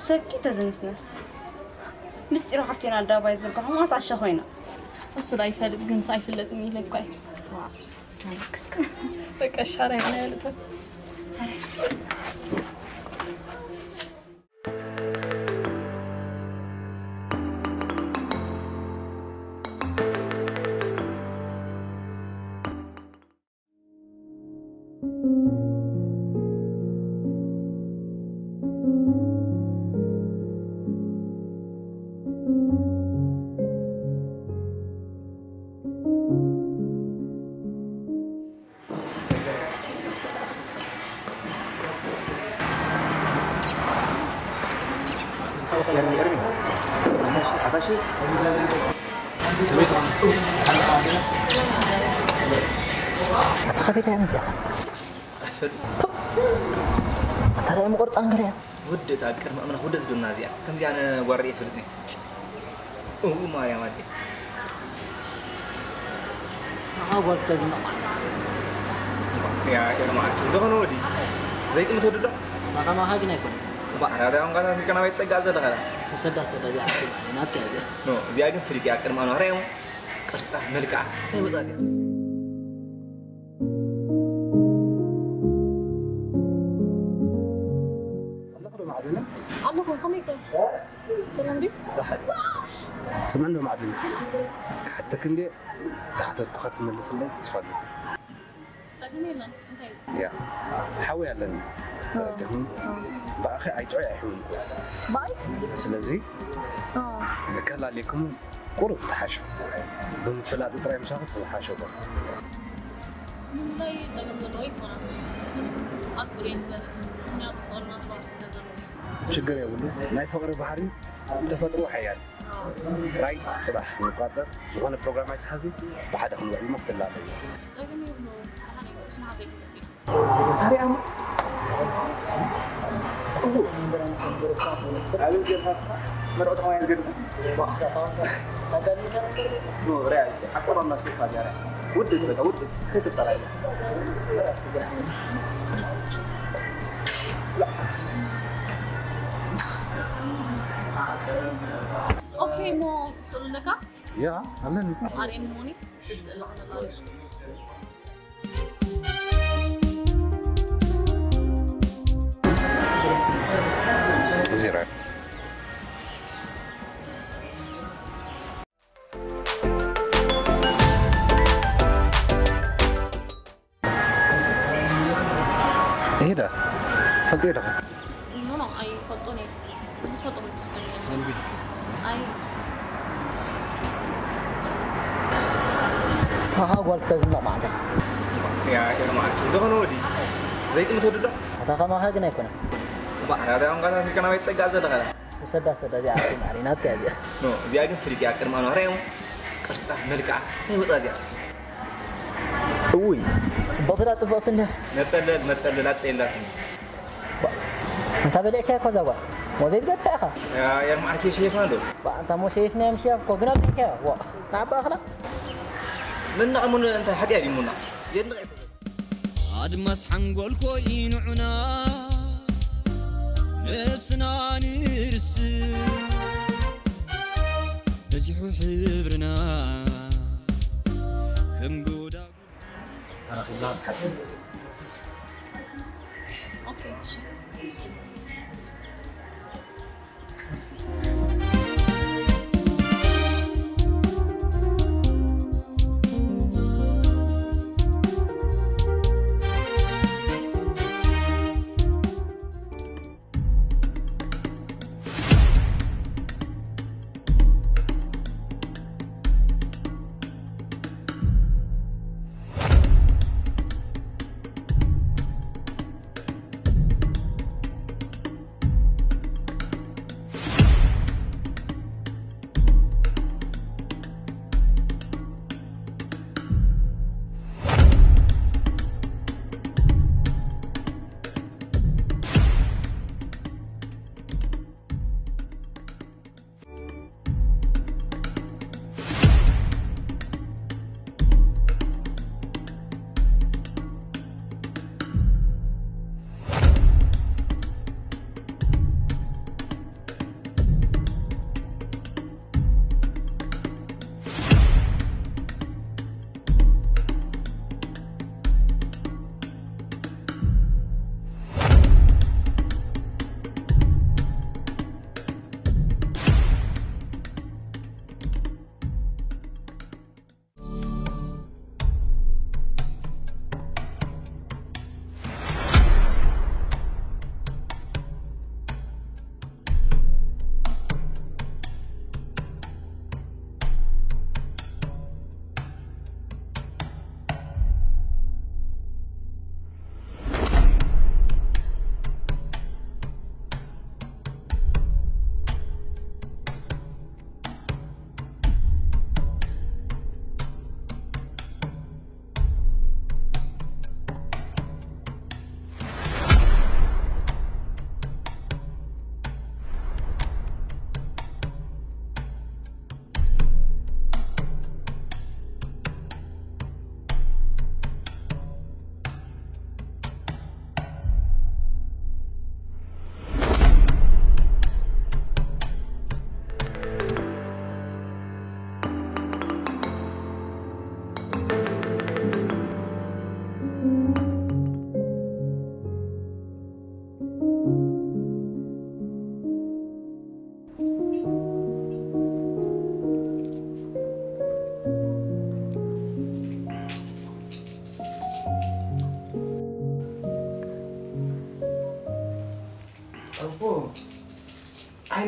ሰኪ ተዝንስነስ። ምስጢር ሓፍቴና ኣደባባይ ዝርግሖ ማስ ዓሻ ኮይና። እሱ ዳ ይፈልጥ ግን ሳ ኣይፍለጥን ኢለ እኳ እየ። ዋ፣ ጃንክስካ። በቃ ሻራይ ኣነ ያለታ። እርሚ፣ እርሚ። ኣታሺ፣ ኣታሺ። ኣታ ከቢዳ እያ መፅያ። ኣትፈልጥ። ኣታ ርኣይ ምቁርፃን ገለ እያ። ውድእት ኣብ ቅድሚ ኣምላኽ ውድእት ዶ እዚኣ? ከምዚኣ ኣነ ጓል ርእየ ይፈልጥኒ። ኡ ማርያም ኣደይ። ንስኻ ጓል ክትሕዝ እንዳ ማለት። ያ ኤርማዓት፣ ዝኾነ ወዲ ዘይጥምት ወዲ ዶ? ንስኻ ከማኻ ግን ኣይኮነን። ባዕ፣ ናብታ ቋንቋታት ኢልካ ናባይ ትጸጋዕ ዘለኻ ዳ? ሰዳ ሰዳ እዚኣ ዓርኪ ማለት ናትካ እያ እዚኣ። ኖ፣ እዚኣ ግን ፍሊጥ እያ። ቅድሚ ኣነ ራእዮም ቅርጻ፣ መልክዓ፣ እንታይ ወጻ እዚኣ? ኣለኹ ዶ ማዕድነ? ኣለኹ፣ ከመይ ኢኻ? ሰላም ድዩ? ደሓን። ስምዕኒ ዶ ማዕድነ? ክሓተኪ እንድየ፣ ዝሓተትኩኻ ትመልስለይ ተስፋ ኣለኒ። ጸገም የለን። እንታይ እዩ? ያ፣ ሓወይ ኣለኒ። ተረዲኹም? ብኣኺ ኣይጥዑይ ኣይሕሙን። ብኣይ? ስለዚ፣ ኦ። ከላልየኩም ቁሩብ ተሓሾ። ብምፍላጥ ጥራይ ምሳኹም ተሓሾ በሉ። ምንታይ ጸገም ዘለዎ ኣይኮነን። ግን ኣፍቅሬ ትበል። ምኽንያቱ ፍቕሪ ናቱ ባህሪ ስለ ዘለዎ። ሽግር የብሉ። ናይ ፍቕሪ ባህሪ ተፈጥሮ ሓያል። ጥራይ ስራሕ ንቋጸር፣ ዝኾነ ፕሮግራም ኣይትሓዙ፣ ብሓደ ክንውዕል እሞ ክትላለዩ። ጸገም የብሉ። ብሓደ ቁርሲ መሓዘ ይመጽእ። ኣርያም። እዚ ወንበር ኣምሳል ገረፍታ ትፈልጥ። ኣብ ጀርካ ስራ መርዖ ተማይ ገድና። ባሕሳ ታውንታ ታጋሊካ ነበር። ኖ፣ ሪያ፣ ሓቆራና ሱፋ ዛራ። ውድት በቃ፣ ውድት። ከይትጠራይ። ራስ ክገናኝ። ኦኬ፣ ሞ ስእሉ ኣለካ? ያ፣ ኣለኒ። ኣርኤም ሞኒ ስእሉ ኣለካ? እዚ ራይ። ይሄዳ ፈልጥ ይሄዳ። ኖ፣ ኖ፣ ኣይፈልጦን እየ። ዝፈልጦ ተሰሚዑ። ሰንቢት። ኣይ። ንስኻ ጓል ክትሕዝ እንዳ ማለት ኢኻ። ያ፣ ኤርማዓት፣ ዝኾነ ወዲ ዘይጥምት ወዲ ዶ? ኣታ ከማኻ ግን ኣይኮነን። ባዕ፣ ናብታ ቋንቋታት ኢልካ ናባይ ትጸጋዕ ዘለኻ ዳ? ሰዳ ሰዳ እዚኣ ዓርኪ ማዕሪ ናትካ እያ እዚኣ። ኖ፣ እዚኣ ግን ፍሊጥ እያ። ቅድሚ ኣነ ራእዮም ቅርጻ፣ መልክዓ፣ እንታይ ወጻ እዚኣ? እውይ፣ ጽብቕቲ ዳ ጽብቕቲ እንዲያ። መጸለል፣ መጸለል፣ ኣጸየላትኒ። ባ-፣ ኣንታ በሊዕካያ እኮ እዛ ጓል። ሞ ዘይትገድፋ ኢኻ። ያ፣ ያ፣ ማዕርኪ ሸይፍና ዶ? ባ-፣ ኣንታ ሞ ሸይፍና እዮም ሸያፍ እኮ፣ ግን ኣብዚሕካያ። ዋ፣ ንዓባ ኣኽላ። ምናቕ ሙን እንታይ ሓጢኣ ድዩ ሙና? የድንቕ ኣይኮነን። ኣድማስ ሓንጎል ኮይኑዑና ነብስና ንርስ በዚሑ ሕብርና ከም ጎዳ ኦኬ፣ እሺ።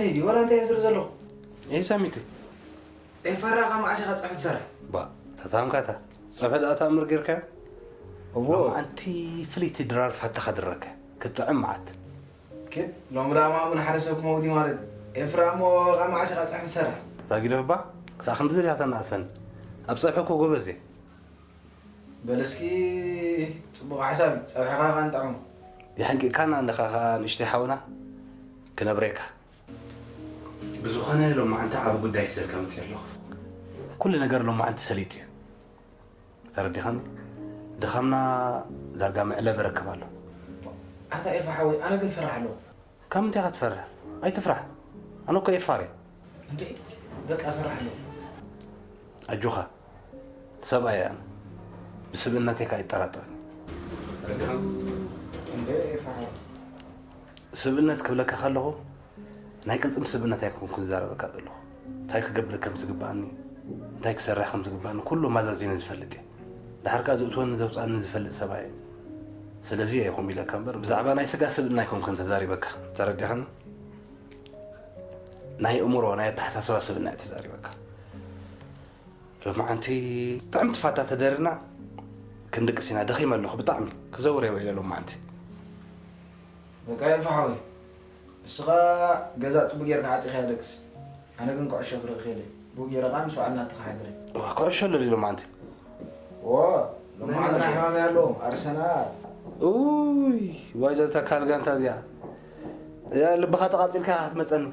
ድዩ ወላ እንታይ ዝር ዘለኹ? ኤ ሳሚቲ። ኤፋራ ካብ መዓስ ኢኻ ጸብሒ ትሰርሕ? ባ፣ ተታምካታ። ጸብሒ ደኣ ተኣምር ጌርካዮ? እዎ። ሎማዓንቲ ፍልይቲ ድራር ፋታኻ ድረከ። ክትጥዕም መዓት። ኬ፣ ሎም ራማ እውን ሓደ ሰብ ክመውት እዩ ማለት እዩ። ኤፍራ እሞ ካብ መዓስ ኢኻ ጸብሒ ትሰርሕ? እታ ጊደፍ ባ፣ ክሳዕ ክንዲ ዝርያ ተናእሰን። ኣብ ጸብሒ እኮ ጎበዝ እየ። በል እስኪ፣ ጽቡቕ ሓሳብ እዩ። ጸብሕኻ ኸኣ ንጥዕሞ። የሕንቂቕካና ኣለኻ ኸኣ ንእሽተይ ሓውና፣ ክነብሬካ። ብዝኾነ ሎማዓንቲ ዓቢ ጉዳይ ሒዘልካ መጺአ ኣለኹ። ኩሉ ነገር ሎማዓንቲ ሰሊጥ እዩ። ተረዲኻኒ? ድኻምና ዳርጋ መዕለቢ ረክብ ኣሎ። ኣታ ኤፋ ሓወይ፣ ኣነ ግን ፈራሕ ኣለኹ። ካብ ምንታይ ኢኻ ትፈርሕ? ኣይትፍራሕ። ኣነ እኮ ኤፋር እየ። እንዴ፣ በቃ ፈራሕ ኣለኹ። ኣጆኻ፣ ሰብኣይ እየ ኣነ። ብስብእነተይ ከኣ ኣይጠራጠርን። ተረዲኻኒ? እንዴ ኤፋ ሓወይ። ስብእነት ክብለካ ከለኹ፣ ናይ ቅልጽም ስብእነት ኣይኮንኩን ዝዛረበካ ዘለኹ። እንታይ ክገብር ከም ዝግባኣኒ፣ እንታይ ክሰርሕ ከም ዝግባኣኒ ኩሉ ማዛዚነ ዝፈልጥ እየ። ደሓር ከኣ ዘእትወኒ ዘውጽኣኒ ዝፈልጥ ሰብኣይ እየ። ስለዚ እየ ከምኡ ኢለካ እምበር፣ ብዛዕባ ናይ ስጋ ስብእና ኣይኮንኩን ተዛሪበካ። ተረዲኻኒ? ናይ እምሮ፣ ናይ ኣተሓሳስባ ስብእና እየ ተዛሪበካ። ሎማዓንቲ ጥዕምቲ ፋታ ተደሪርና ክንድቅስ ኢና። ደኺመ ኣለኹ ብጣዕሚ። ክዘውር እየ ውዒለ ሎማዓንቲ። በቃ ኤፋ ሓወይ፣ ንስኻ ገዛ ጽቡቕ ጌርካ ዓጺኻ ደቅስ። ኣነ ግን ኩዕሾ ክርኢ ከይደ። ብኡ ጌረ ከኣ ምስ በዓል ናትኻ ሓድረ። ዋ፣ ኩዕሾ ኣሎ ድዩ ሎማዓንቲ? ዎ፣ ሎማዓንቲ ናይ ሕማም ኣለዎም፣ ኣርሰናል። ኡይ፣ ዋይ፣ ዘታ ካልጋንታ እዚኣ። ያ፣ ልብኻ ተቓጺልካ ክትመጸኒ።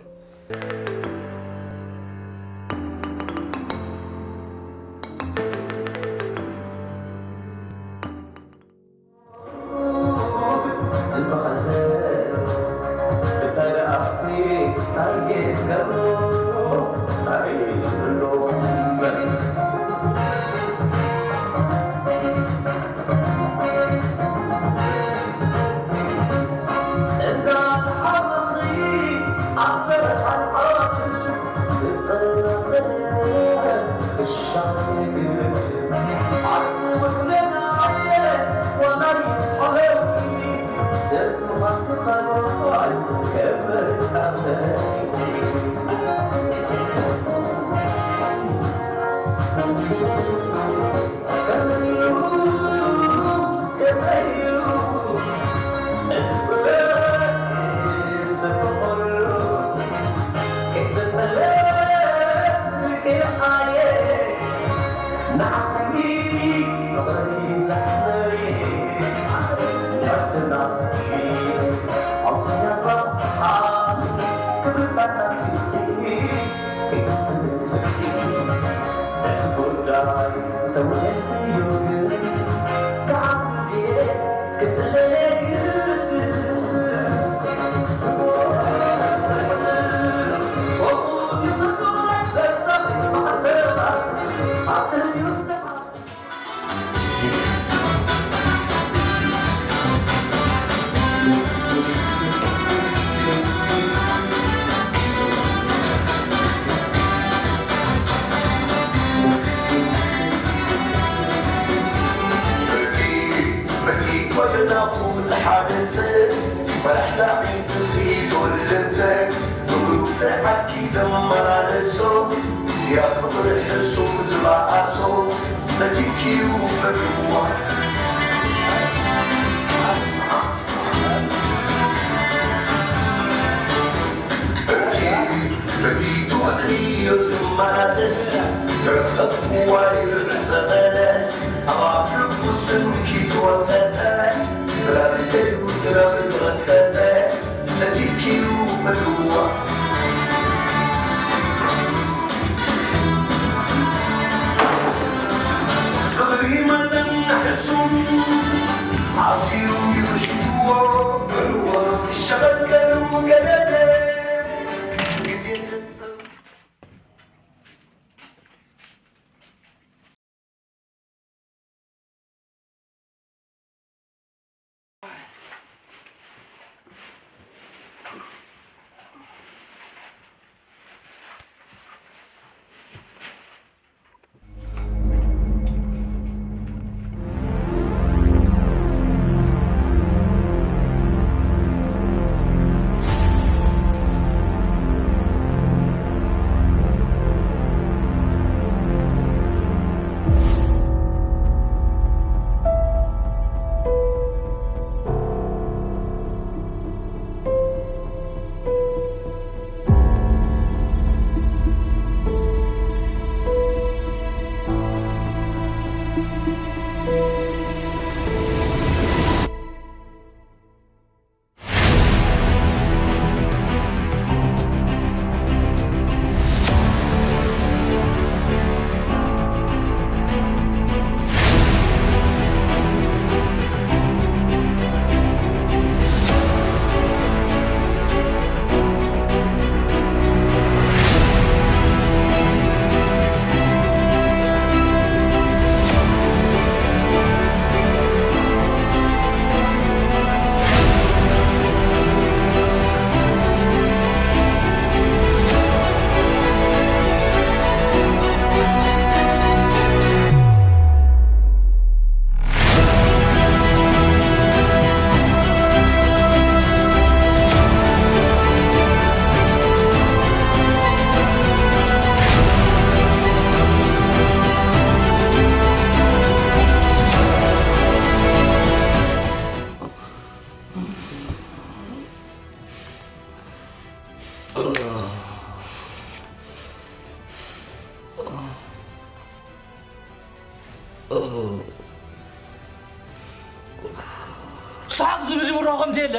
ሰሓቕ ዝብድብሮ ከም ዘየለ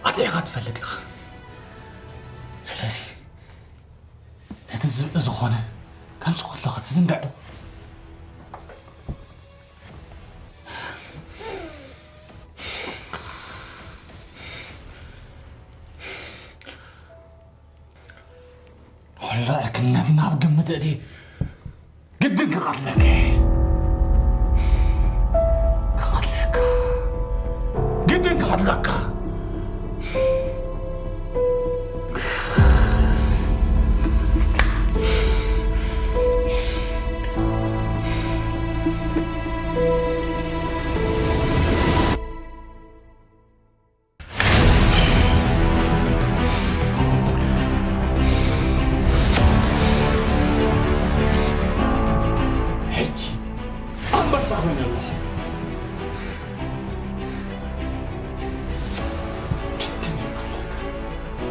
ኣጥዒኻ ትፈልጥ ኢኻ። ስለዚ ነቲ ዝብኢ ዝኾነ ከምጽእ ከለኹ ትዝንግዕ ዶ? ኩሉ ዕርክነትና ኣብ ግምት እትይ ግድን ክቐትለካ እየ። ክቐትለካ። ግድን ክቐትለካ። ሕጂ ኣንበሳ ኮይነ ኣለኹ። ግድን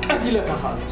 ቀቲለካ ከኣ ኣለኹ።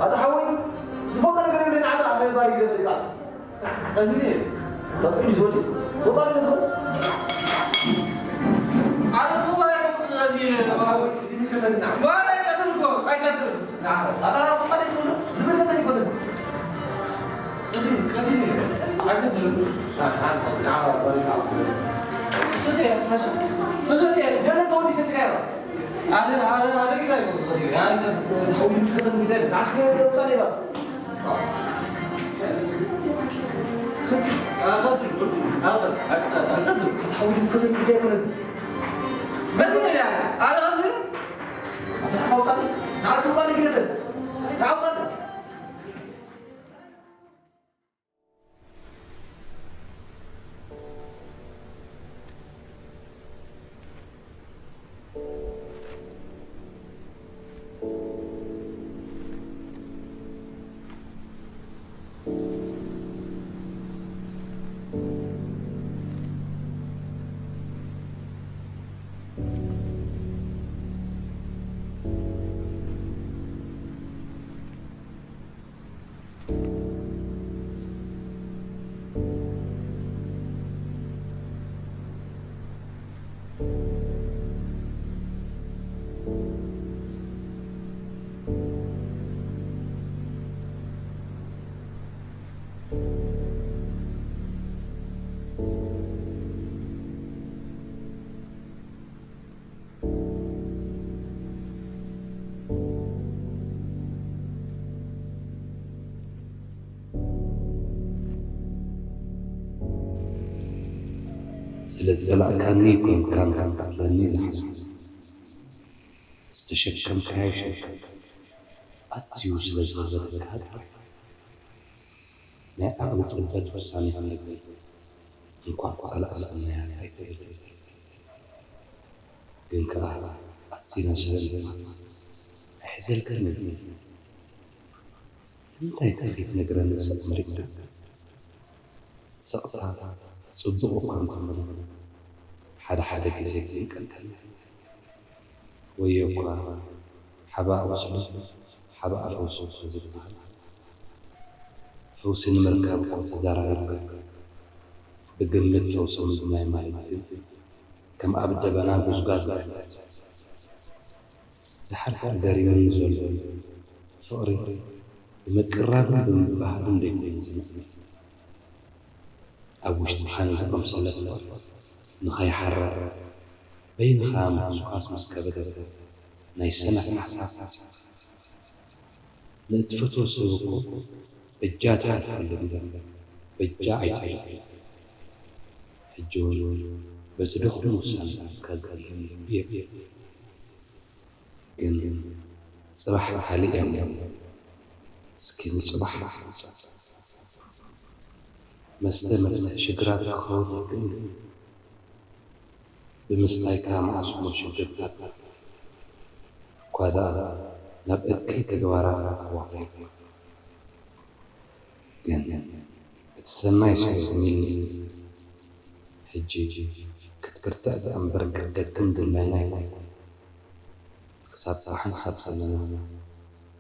ኣታ ሓወይ፣ ዝፈልጦ ነገር የብለይን፣ ዓንዲ ዓዲ ባሪ ገለ ይቃጽ። ቀትሪ። ተጥቅሚ ዝወዲ። ወጻ ገለ ዝወዲ። ኣረ፣ እኮ ባሪ ገለ ዝወዲ። እዚ ምልከተና። ባሪ ቀትሪ እኮ፣ ኣይቀትርን። ንዓኻ። ኣታ፣ ወጻ ገለ ዝወዲ። ዝምልከተኒ ይኮነ እዚ። ቀትሪ፣ ቀትሪ። ኣይቀትርን። ንዓኻ፣ ንዓኻ፣ ባሪ ገለ ዝወዲ። ሰትያ፣ ሓሱ። ሰትያ፣ ገለ ተወዲ ሰትያ። ኣነ፣ ኣነ፣ ኣነ ግዳ ይኮነ፣ ኣነ ግዳ። ተሓውዩ ትከተል ግዳ። ናስከ ወጻ ገለ ይባል። ስለ ዝጸላእካኒ ኣይኮንካን ክትቀትለኒ ዝሓሰብኩ። ዝተሸከምካዮ ሸክም ኣዝዩ ስለ ዝኸበደካ ጥራሕ ናይ ዓቕሊ ጽበት ውሳኔ ክነግር። እንኳዕ ጸላእ ሰናያት ኣይትበል። ግን ከኣ ኣዝና ስለ እንፋቐር ኣይሕዘልካን እዩ። ንምንታይ ከ ከይትነግረኒ ስቕ መሪጽካ? ስቕታ ጽቡቕ እኳ እንተኾነ፣ ሓደ ሓደ ግዜ ግን ቀልቀል። ወዮ እኳ ሓባእ ቁስሉ ሓባእ ፈውሱ እኳ ዝበሃል። ፈውሲ ንምርካብ እኮ ተዘራሪብካ ብግምት ፈውሲ ምድላይ ማለት ግን ከም ኣብ ደበና ጉዝጓዝ ማለት እዩ። ድሓር ድሓር ገሪሙኒ ዘሎ ፍቕሪ ብምቅራብን ብምብሃልን ደይኮይኑ ዝምዕብል። ኣብ ውሽጥኻ ንዝቐምሰለ ፍቕሪ ንኸይሓርር በይንኻ ምኹስኳስ ምስ ከበደካ ናይ ሰነፍ ሓሳብ ሓሲብካ ንእትፈትዎ ሰብ እኮ በጃ ትሓልፈሉ እምበር በጃ ኣይትሕልፎ። ሕጂ እውን በቲ ድኹም ውሳነታትካ ዝሕልም ልቢ የብለይን። ግን ጽባሕ ካልእ እያ እሞ እስኪ ንጽባሕ ንሓጽር። መስተ መፍትሒ ሽግራት ክኸውን ይኽእል እዩ። ብምስታይካ መዓስ እሞ ሽግርታት እኳ ደኣ ናብ እከይ ተግባራት ኣዋፊርካ። ግን እቲ ሰናይ ስለ ዝምኒ ሕጂ ክትብርትዕ ደኣ እምበር ክትደክም ድላይና ኣይኮነን። ክሳብ ብሓንሳብ ዘለና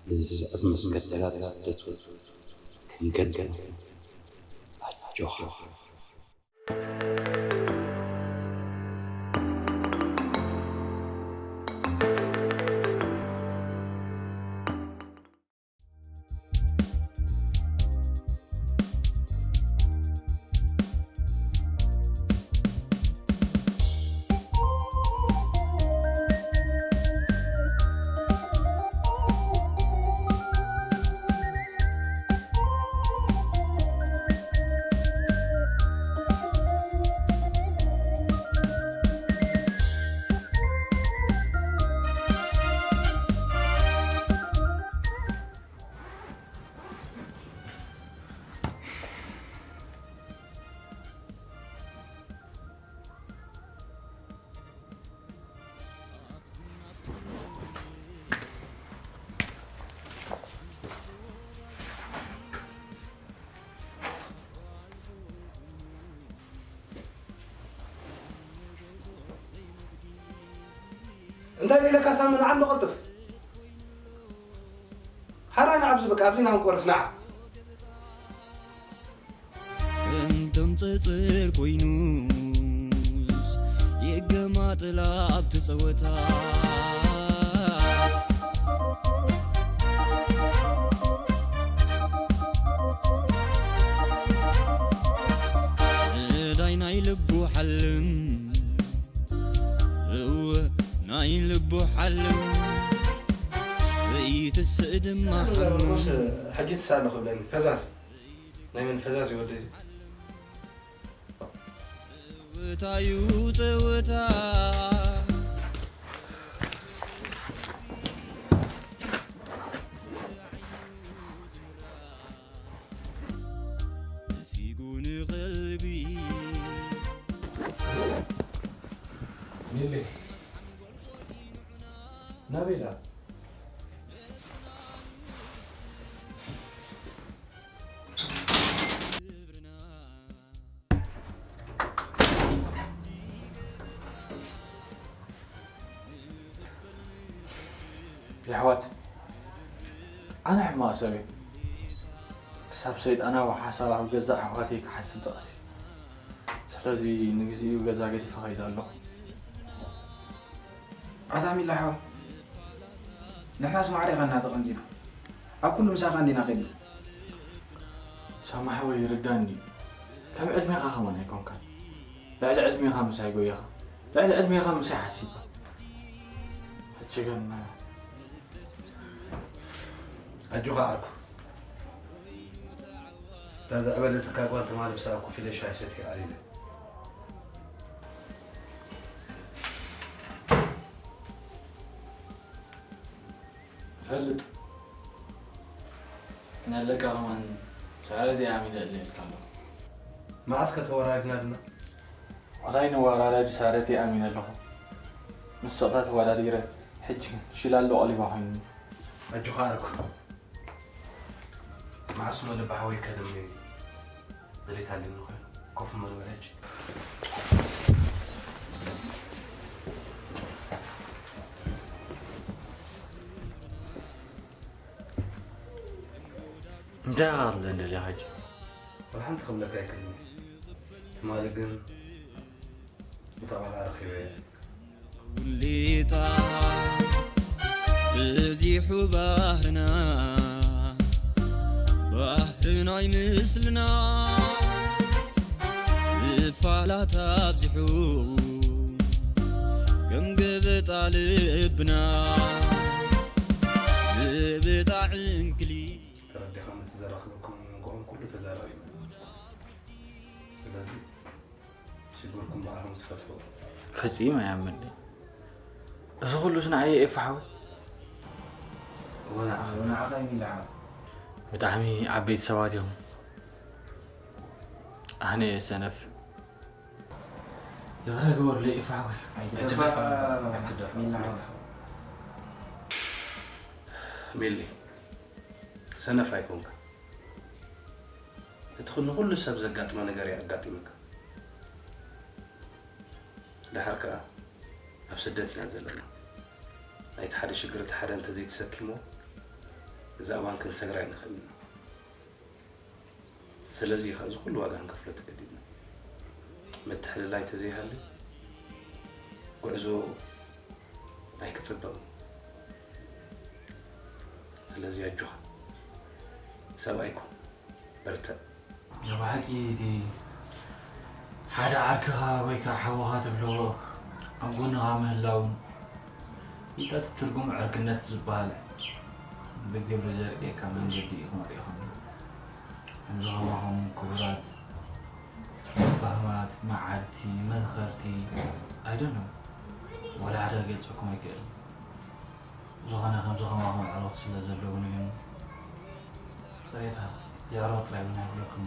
ንዝስዕብ መስገደላት ስደት እውን ክንገድም። ኣጆኻ። እንታይ ኢለካ ሳሚ፣ ንዓ እንዶ ቀልጥፍ። ሓራይ ንዓ ኣብዚ በቃ፣ ኣብዚ ኢና ክንቆርስ፣ ንዓ። እንቶም ጸጸር ኮይኑስ የገማጥላ ኣብቲ ጸወታ። እዳይ ናይ ልቡ ሓልም፣ እወ ናይ ልቡ ሓልም፣ ዘይትስእ ድማ ሓምም። ሕጂ ትሳእሉ ክብለኒ ፈዛዝ። ናይ መን ፈዛዝ እዩ ወደይ? ጸወታዩ ጸወታ። ሲጉ ንቐልቢ። ሚሊ። ናበይ ኢላ? የሕዋት፣ ኣነ ሕማቕ ሰብ እየ። ክሳብ ሰይጣናዊ ሓሳብ ኣብ ገዛእ ኣሕዋተይ ክሓስብ ተቐስየ። ስለዚ ንግዚኡ ገዛ ገዲፈ እኸይድ ኣለኹ። ኣታ ሚላ ሓው፣ ንሕናስ ማዕሪኻ እናተቐንዚና፣ ኣብ ኩሉ ምሳኻ እንዲና ከይድና። ሳማ ሓወይ ይርዳኒ እዩ። ከም ዕድሜኻ ከማን ኣይኮንካን። ልዕሊ ዕድሜኻ ምሳይ ጎይኻ፣ ልዕሊ ዕድሜኻ ምሳይ ሓሲብካ። ሕጂ ግን ኣጆኻ ዓርኩ። እታ ዘዕበደትካ ጓል ትማሊ ብሰኣ ኮፍ ኢለ ሻሂ ሰትየ ዓሊለ። እፈልጥ። ነለካ ከማን ስዕረት እየ ኣሚነ እለ ኢልካ ኣለኹ። መዓስ ከ ተወራሪድና ድና? ዋላ ኣይንወራረድ ስዕረት እየ ኣሚነ ኣለኹ። ምስ ስቕታ ተወዳዲረ፣ ሕጂ ግን ሽላሎ ቀሊባ ኮይኑኒ። ኣጆኻ ዓርኩ። መዓስ እሞ ልቢ ሓወይ ከድምኒ ድሌት ኣልኒ ኮይኑ። ኮፍ እሞ ንበል ሕጂ። እንታይ ኢኻ ክትብለኒ ደሊኻ ሕጂ? ወላ ሓንቲ ክብለካ ኣይክእልን። ትማሊ ግን እታ ቆልዓ ረኺበያ። ጉሊታ በዚሑ ባህርና ባህርና ይምስልና ምፋላት ኣብዚሑ ከም ገበጣ ልብና ብብጣ ዕንክሊ ተረዲኻ ነቲ ዘራኽበኩም መንጎኦም ኩሉ ተዛራሪቡ። ስለዚ ሽግርኩም ብኣርም ትፈትሑ። ፈጺመ ኣይኣምንን። እዚ ኩሉስ ንዓይ ኤፋ ሓወይ። ወናዓ ንዓኻ ሚላ ብጣዕሚ ዓበይቲ ሰባት ኢኹም። ኣነ እየ ሰነፍ። ይቕረ ግበሩለይ ኤፋ ሓወይ። ኣይትደፋ ኣይትደፋ። ሚላ ሚሊ ሰነፍ ኣይኮንካ። እቲ ንኹሉ ሰብ ዘጋጥመ ነገር እዩ ኣጋጢመካ። ደሓር ከኣ ኣብ ስደት ኢና ዘለና። ናይቲ ሓደ ሽግር እቲ ሓደ እንተዘይተሰኪሞ እዛ እዋን ክንሰግራ ኣይንኽእልን ኢና። ስለዚ እዩ ከኣ እዚ ኩሉ ዋጋ ክንከፍሎ ተገዲድና። ምትሕልላይ እንተዘይሃልዩ ጉዕዞ ኣይክጽብቕን። ስለዚ ኣጆኻ ሰብኣይ ኩን በርትዕ። ብሓቂ እቲ ሓደ ዓርክኻ ወይ ከዓ ሓውኻ ትብሎ ኣብ ጎንኻ ምህላውን ፍልጠት ትርጉም ዕርክነት ዝበሃል ብግብሪ ዘርእየካ መንገዲ ኢኹም ኣርእኹም። ከምዚ ከማኹም ክቡራት በህማት መዓድቲ መዝኸርቲ ኣይደኖ ወላ ሓደ ገጸኩም ኣይክእልን። ዝኾነ ከምዚ ከማኹም ኣዕሩኽቲ ስለ ዘለውኒ ግን ይቕሬታ የዕሩኽ ጥራይ እውን ኣይብለኩም።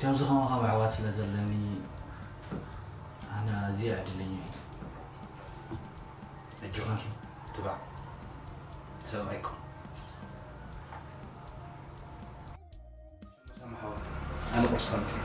ከምዚ ከማኹም ኣሕዋት ስለ ዘለኒ ኣነ ኣዝየ ዕድለኛ እየ። ኣጆኻ ትባዕ ሰብኣይኩም። ኣነ ቁርሲ ከምፅእ።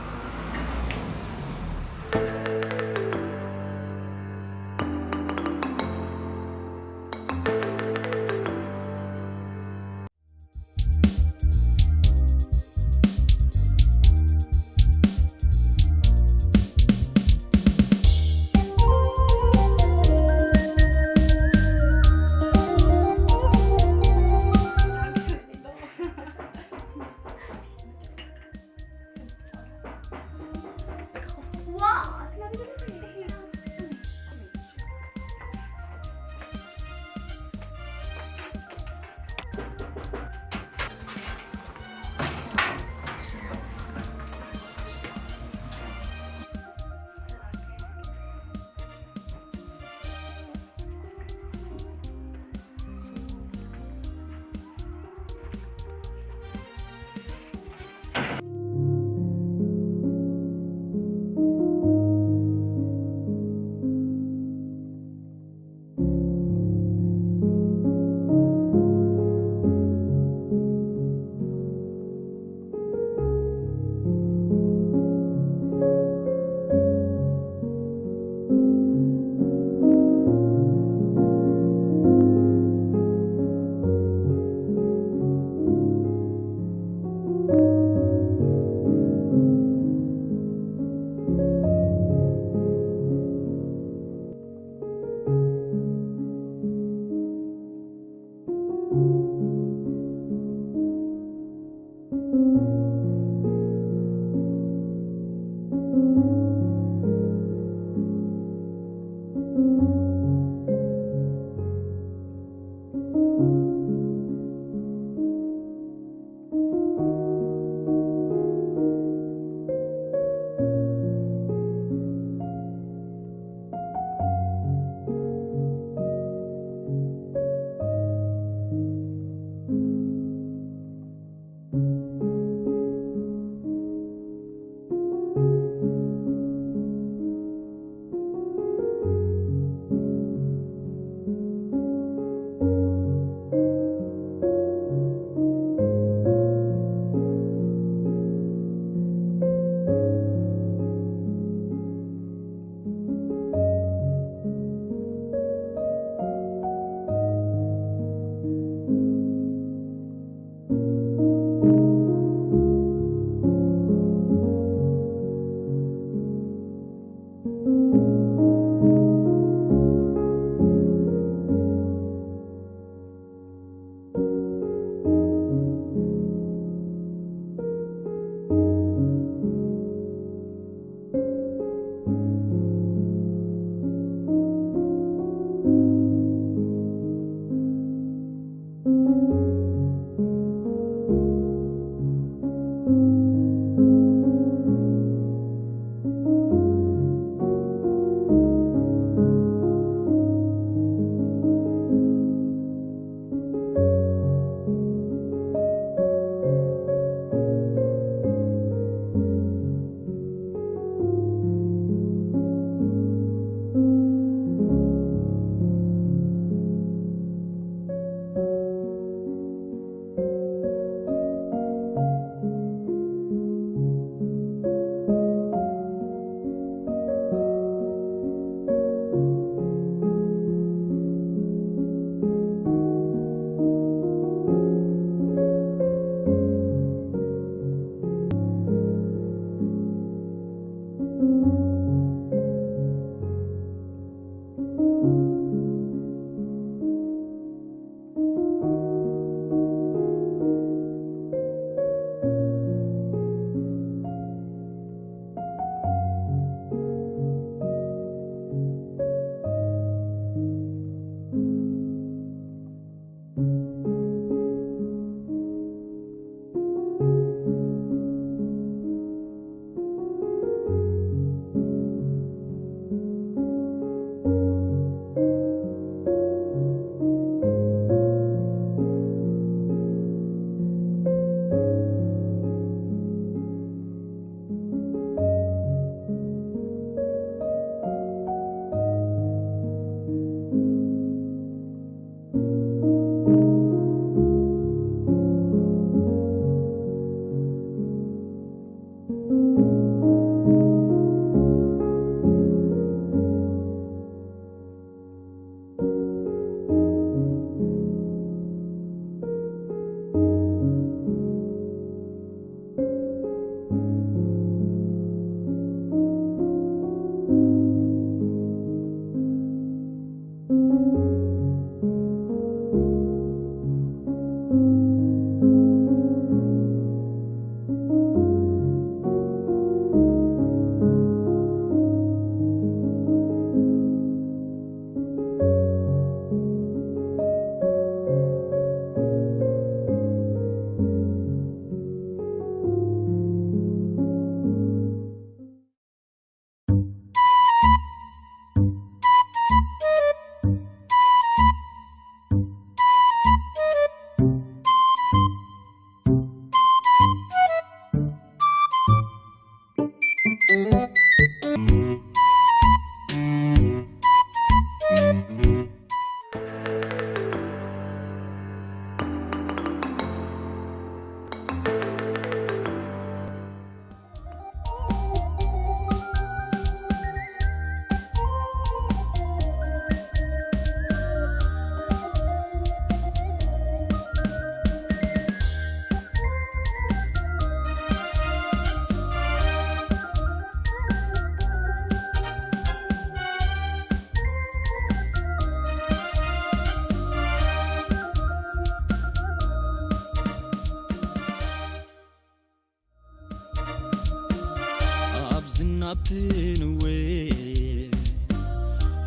ኣብ ዝናብ ትንውዕ፣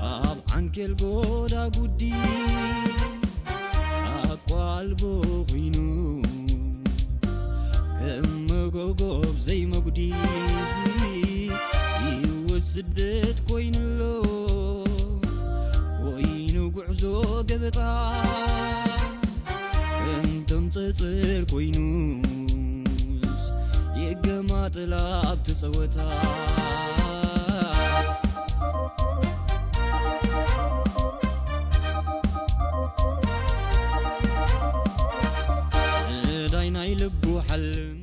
ኣብ ዓንኬል ጎዳጉዲ፣ ኣቋልቦ ኮይኑ፣ ከም መጎጎብ ዘይመጉዲ፣ ህይወት ስደት ኮይኑሎ፣ ኮይኑ ጉዕዞ ገበጣ። እንቶም ጸጽር ኮይኑስ የገማጥል ኣብቲ ጸወታ። እዳይ ናይ ልቡ ሓልም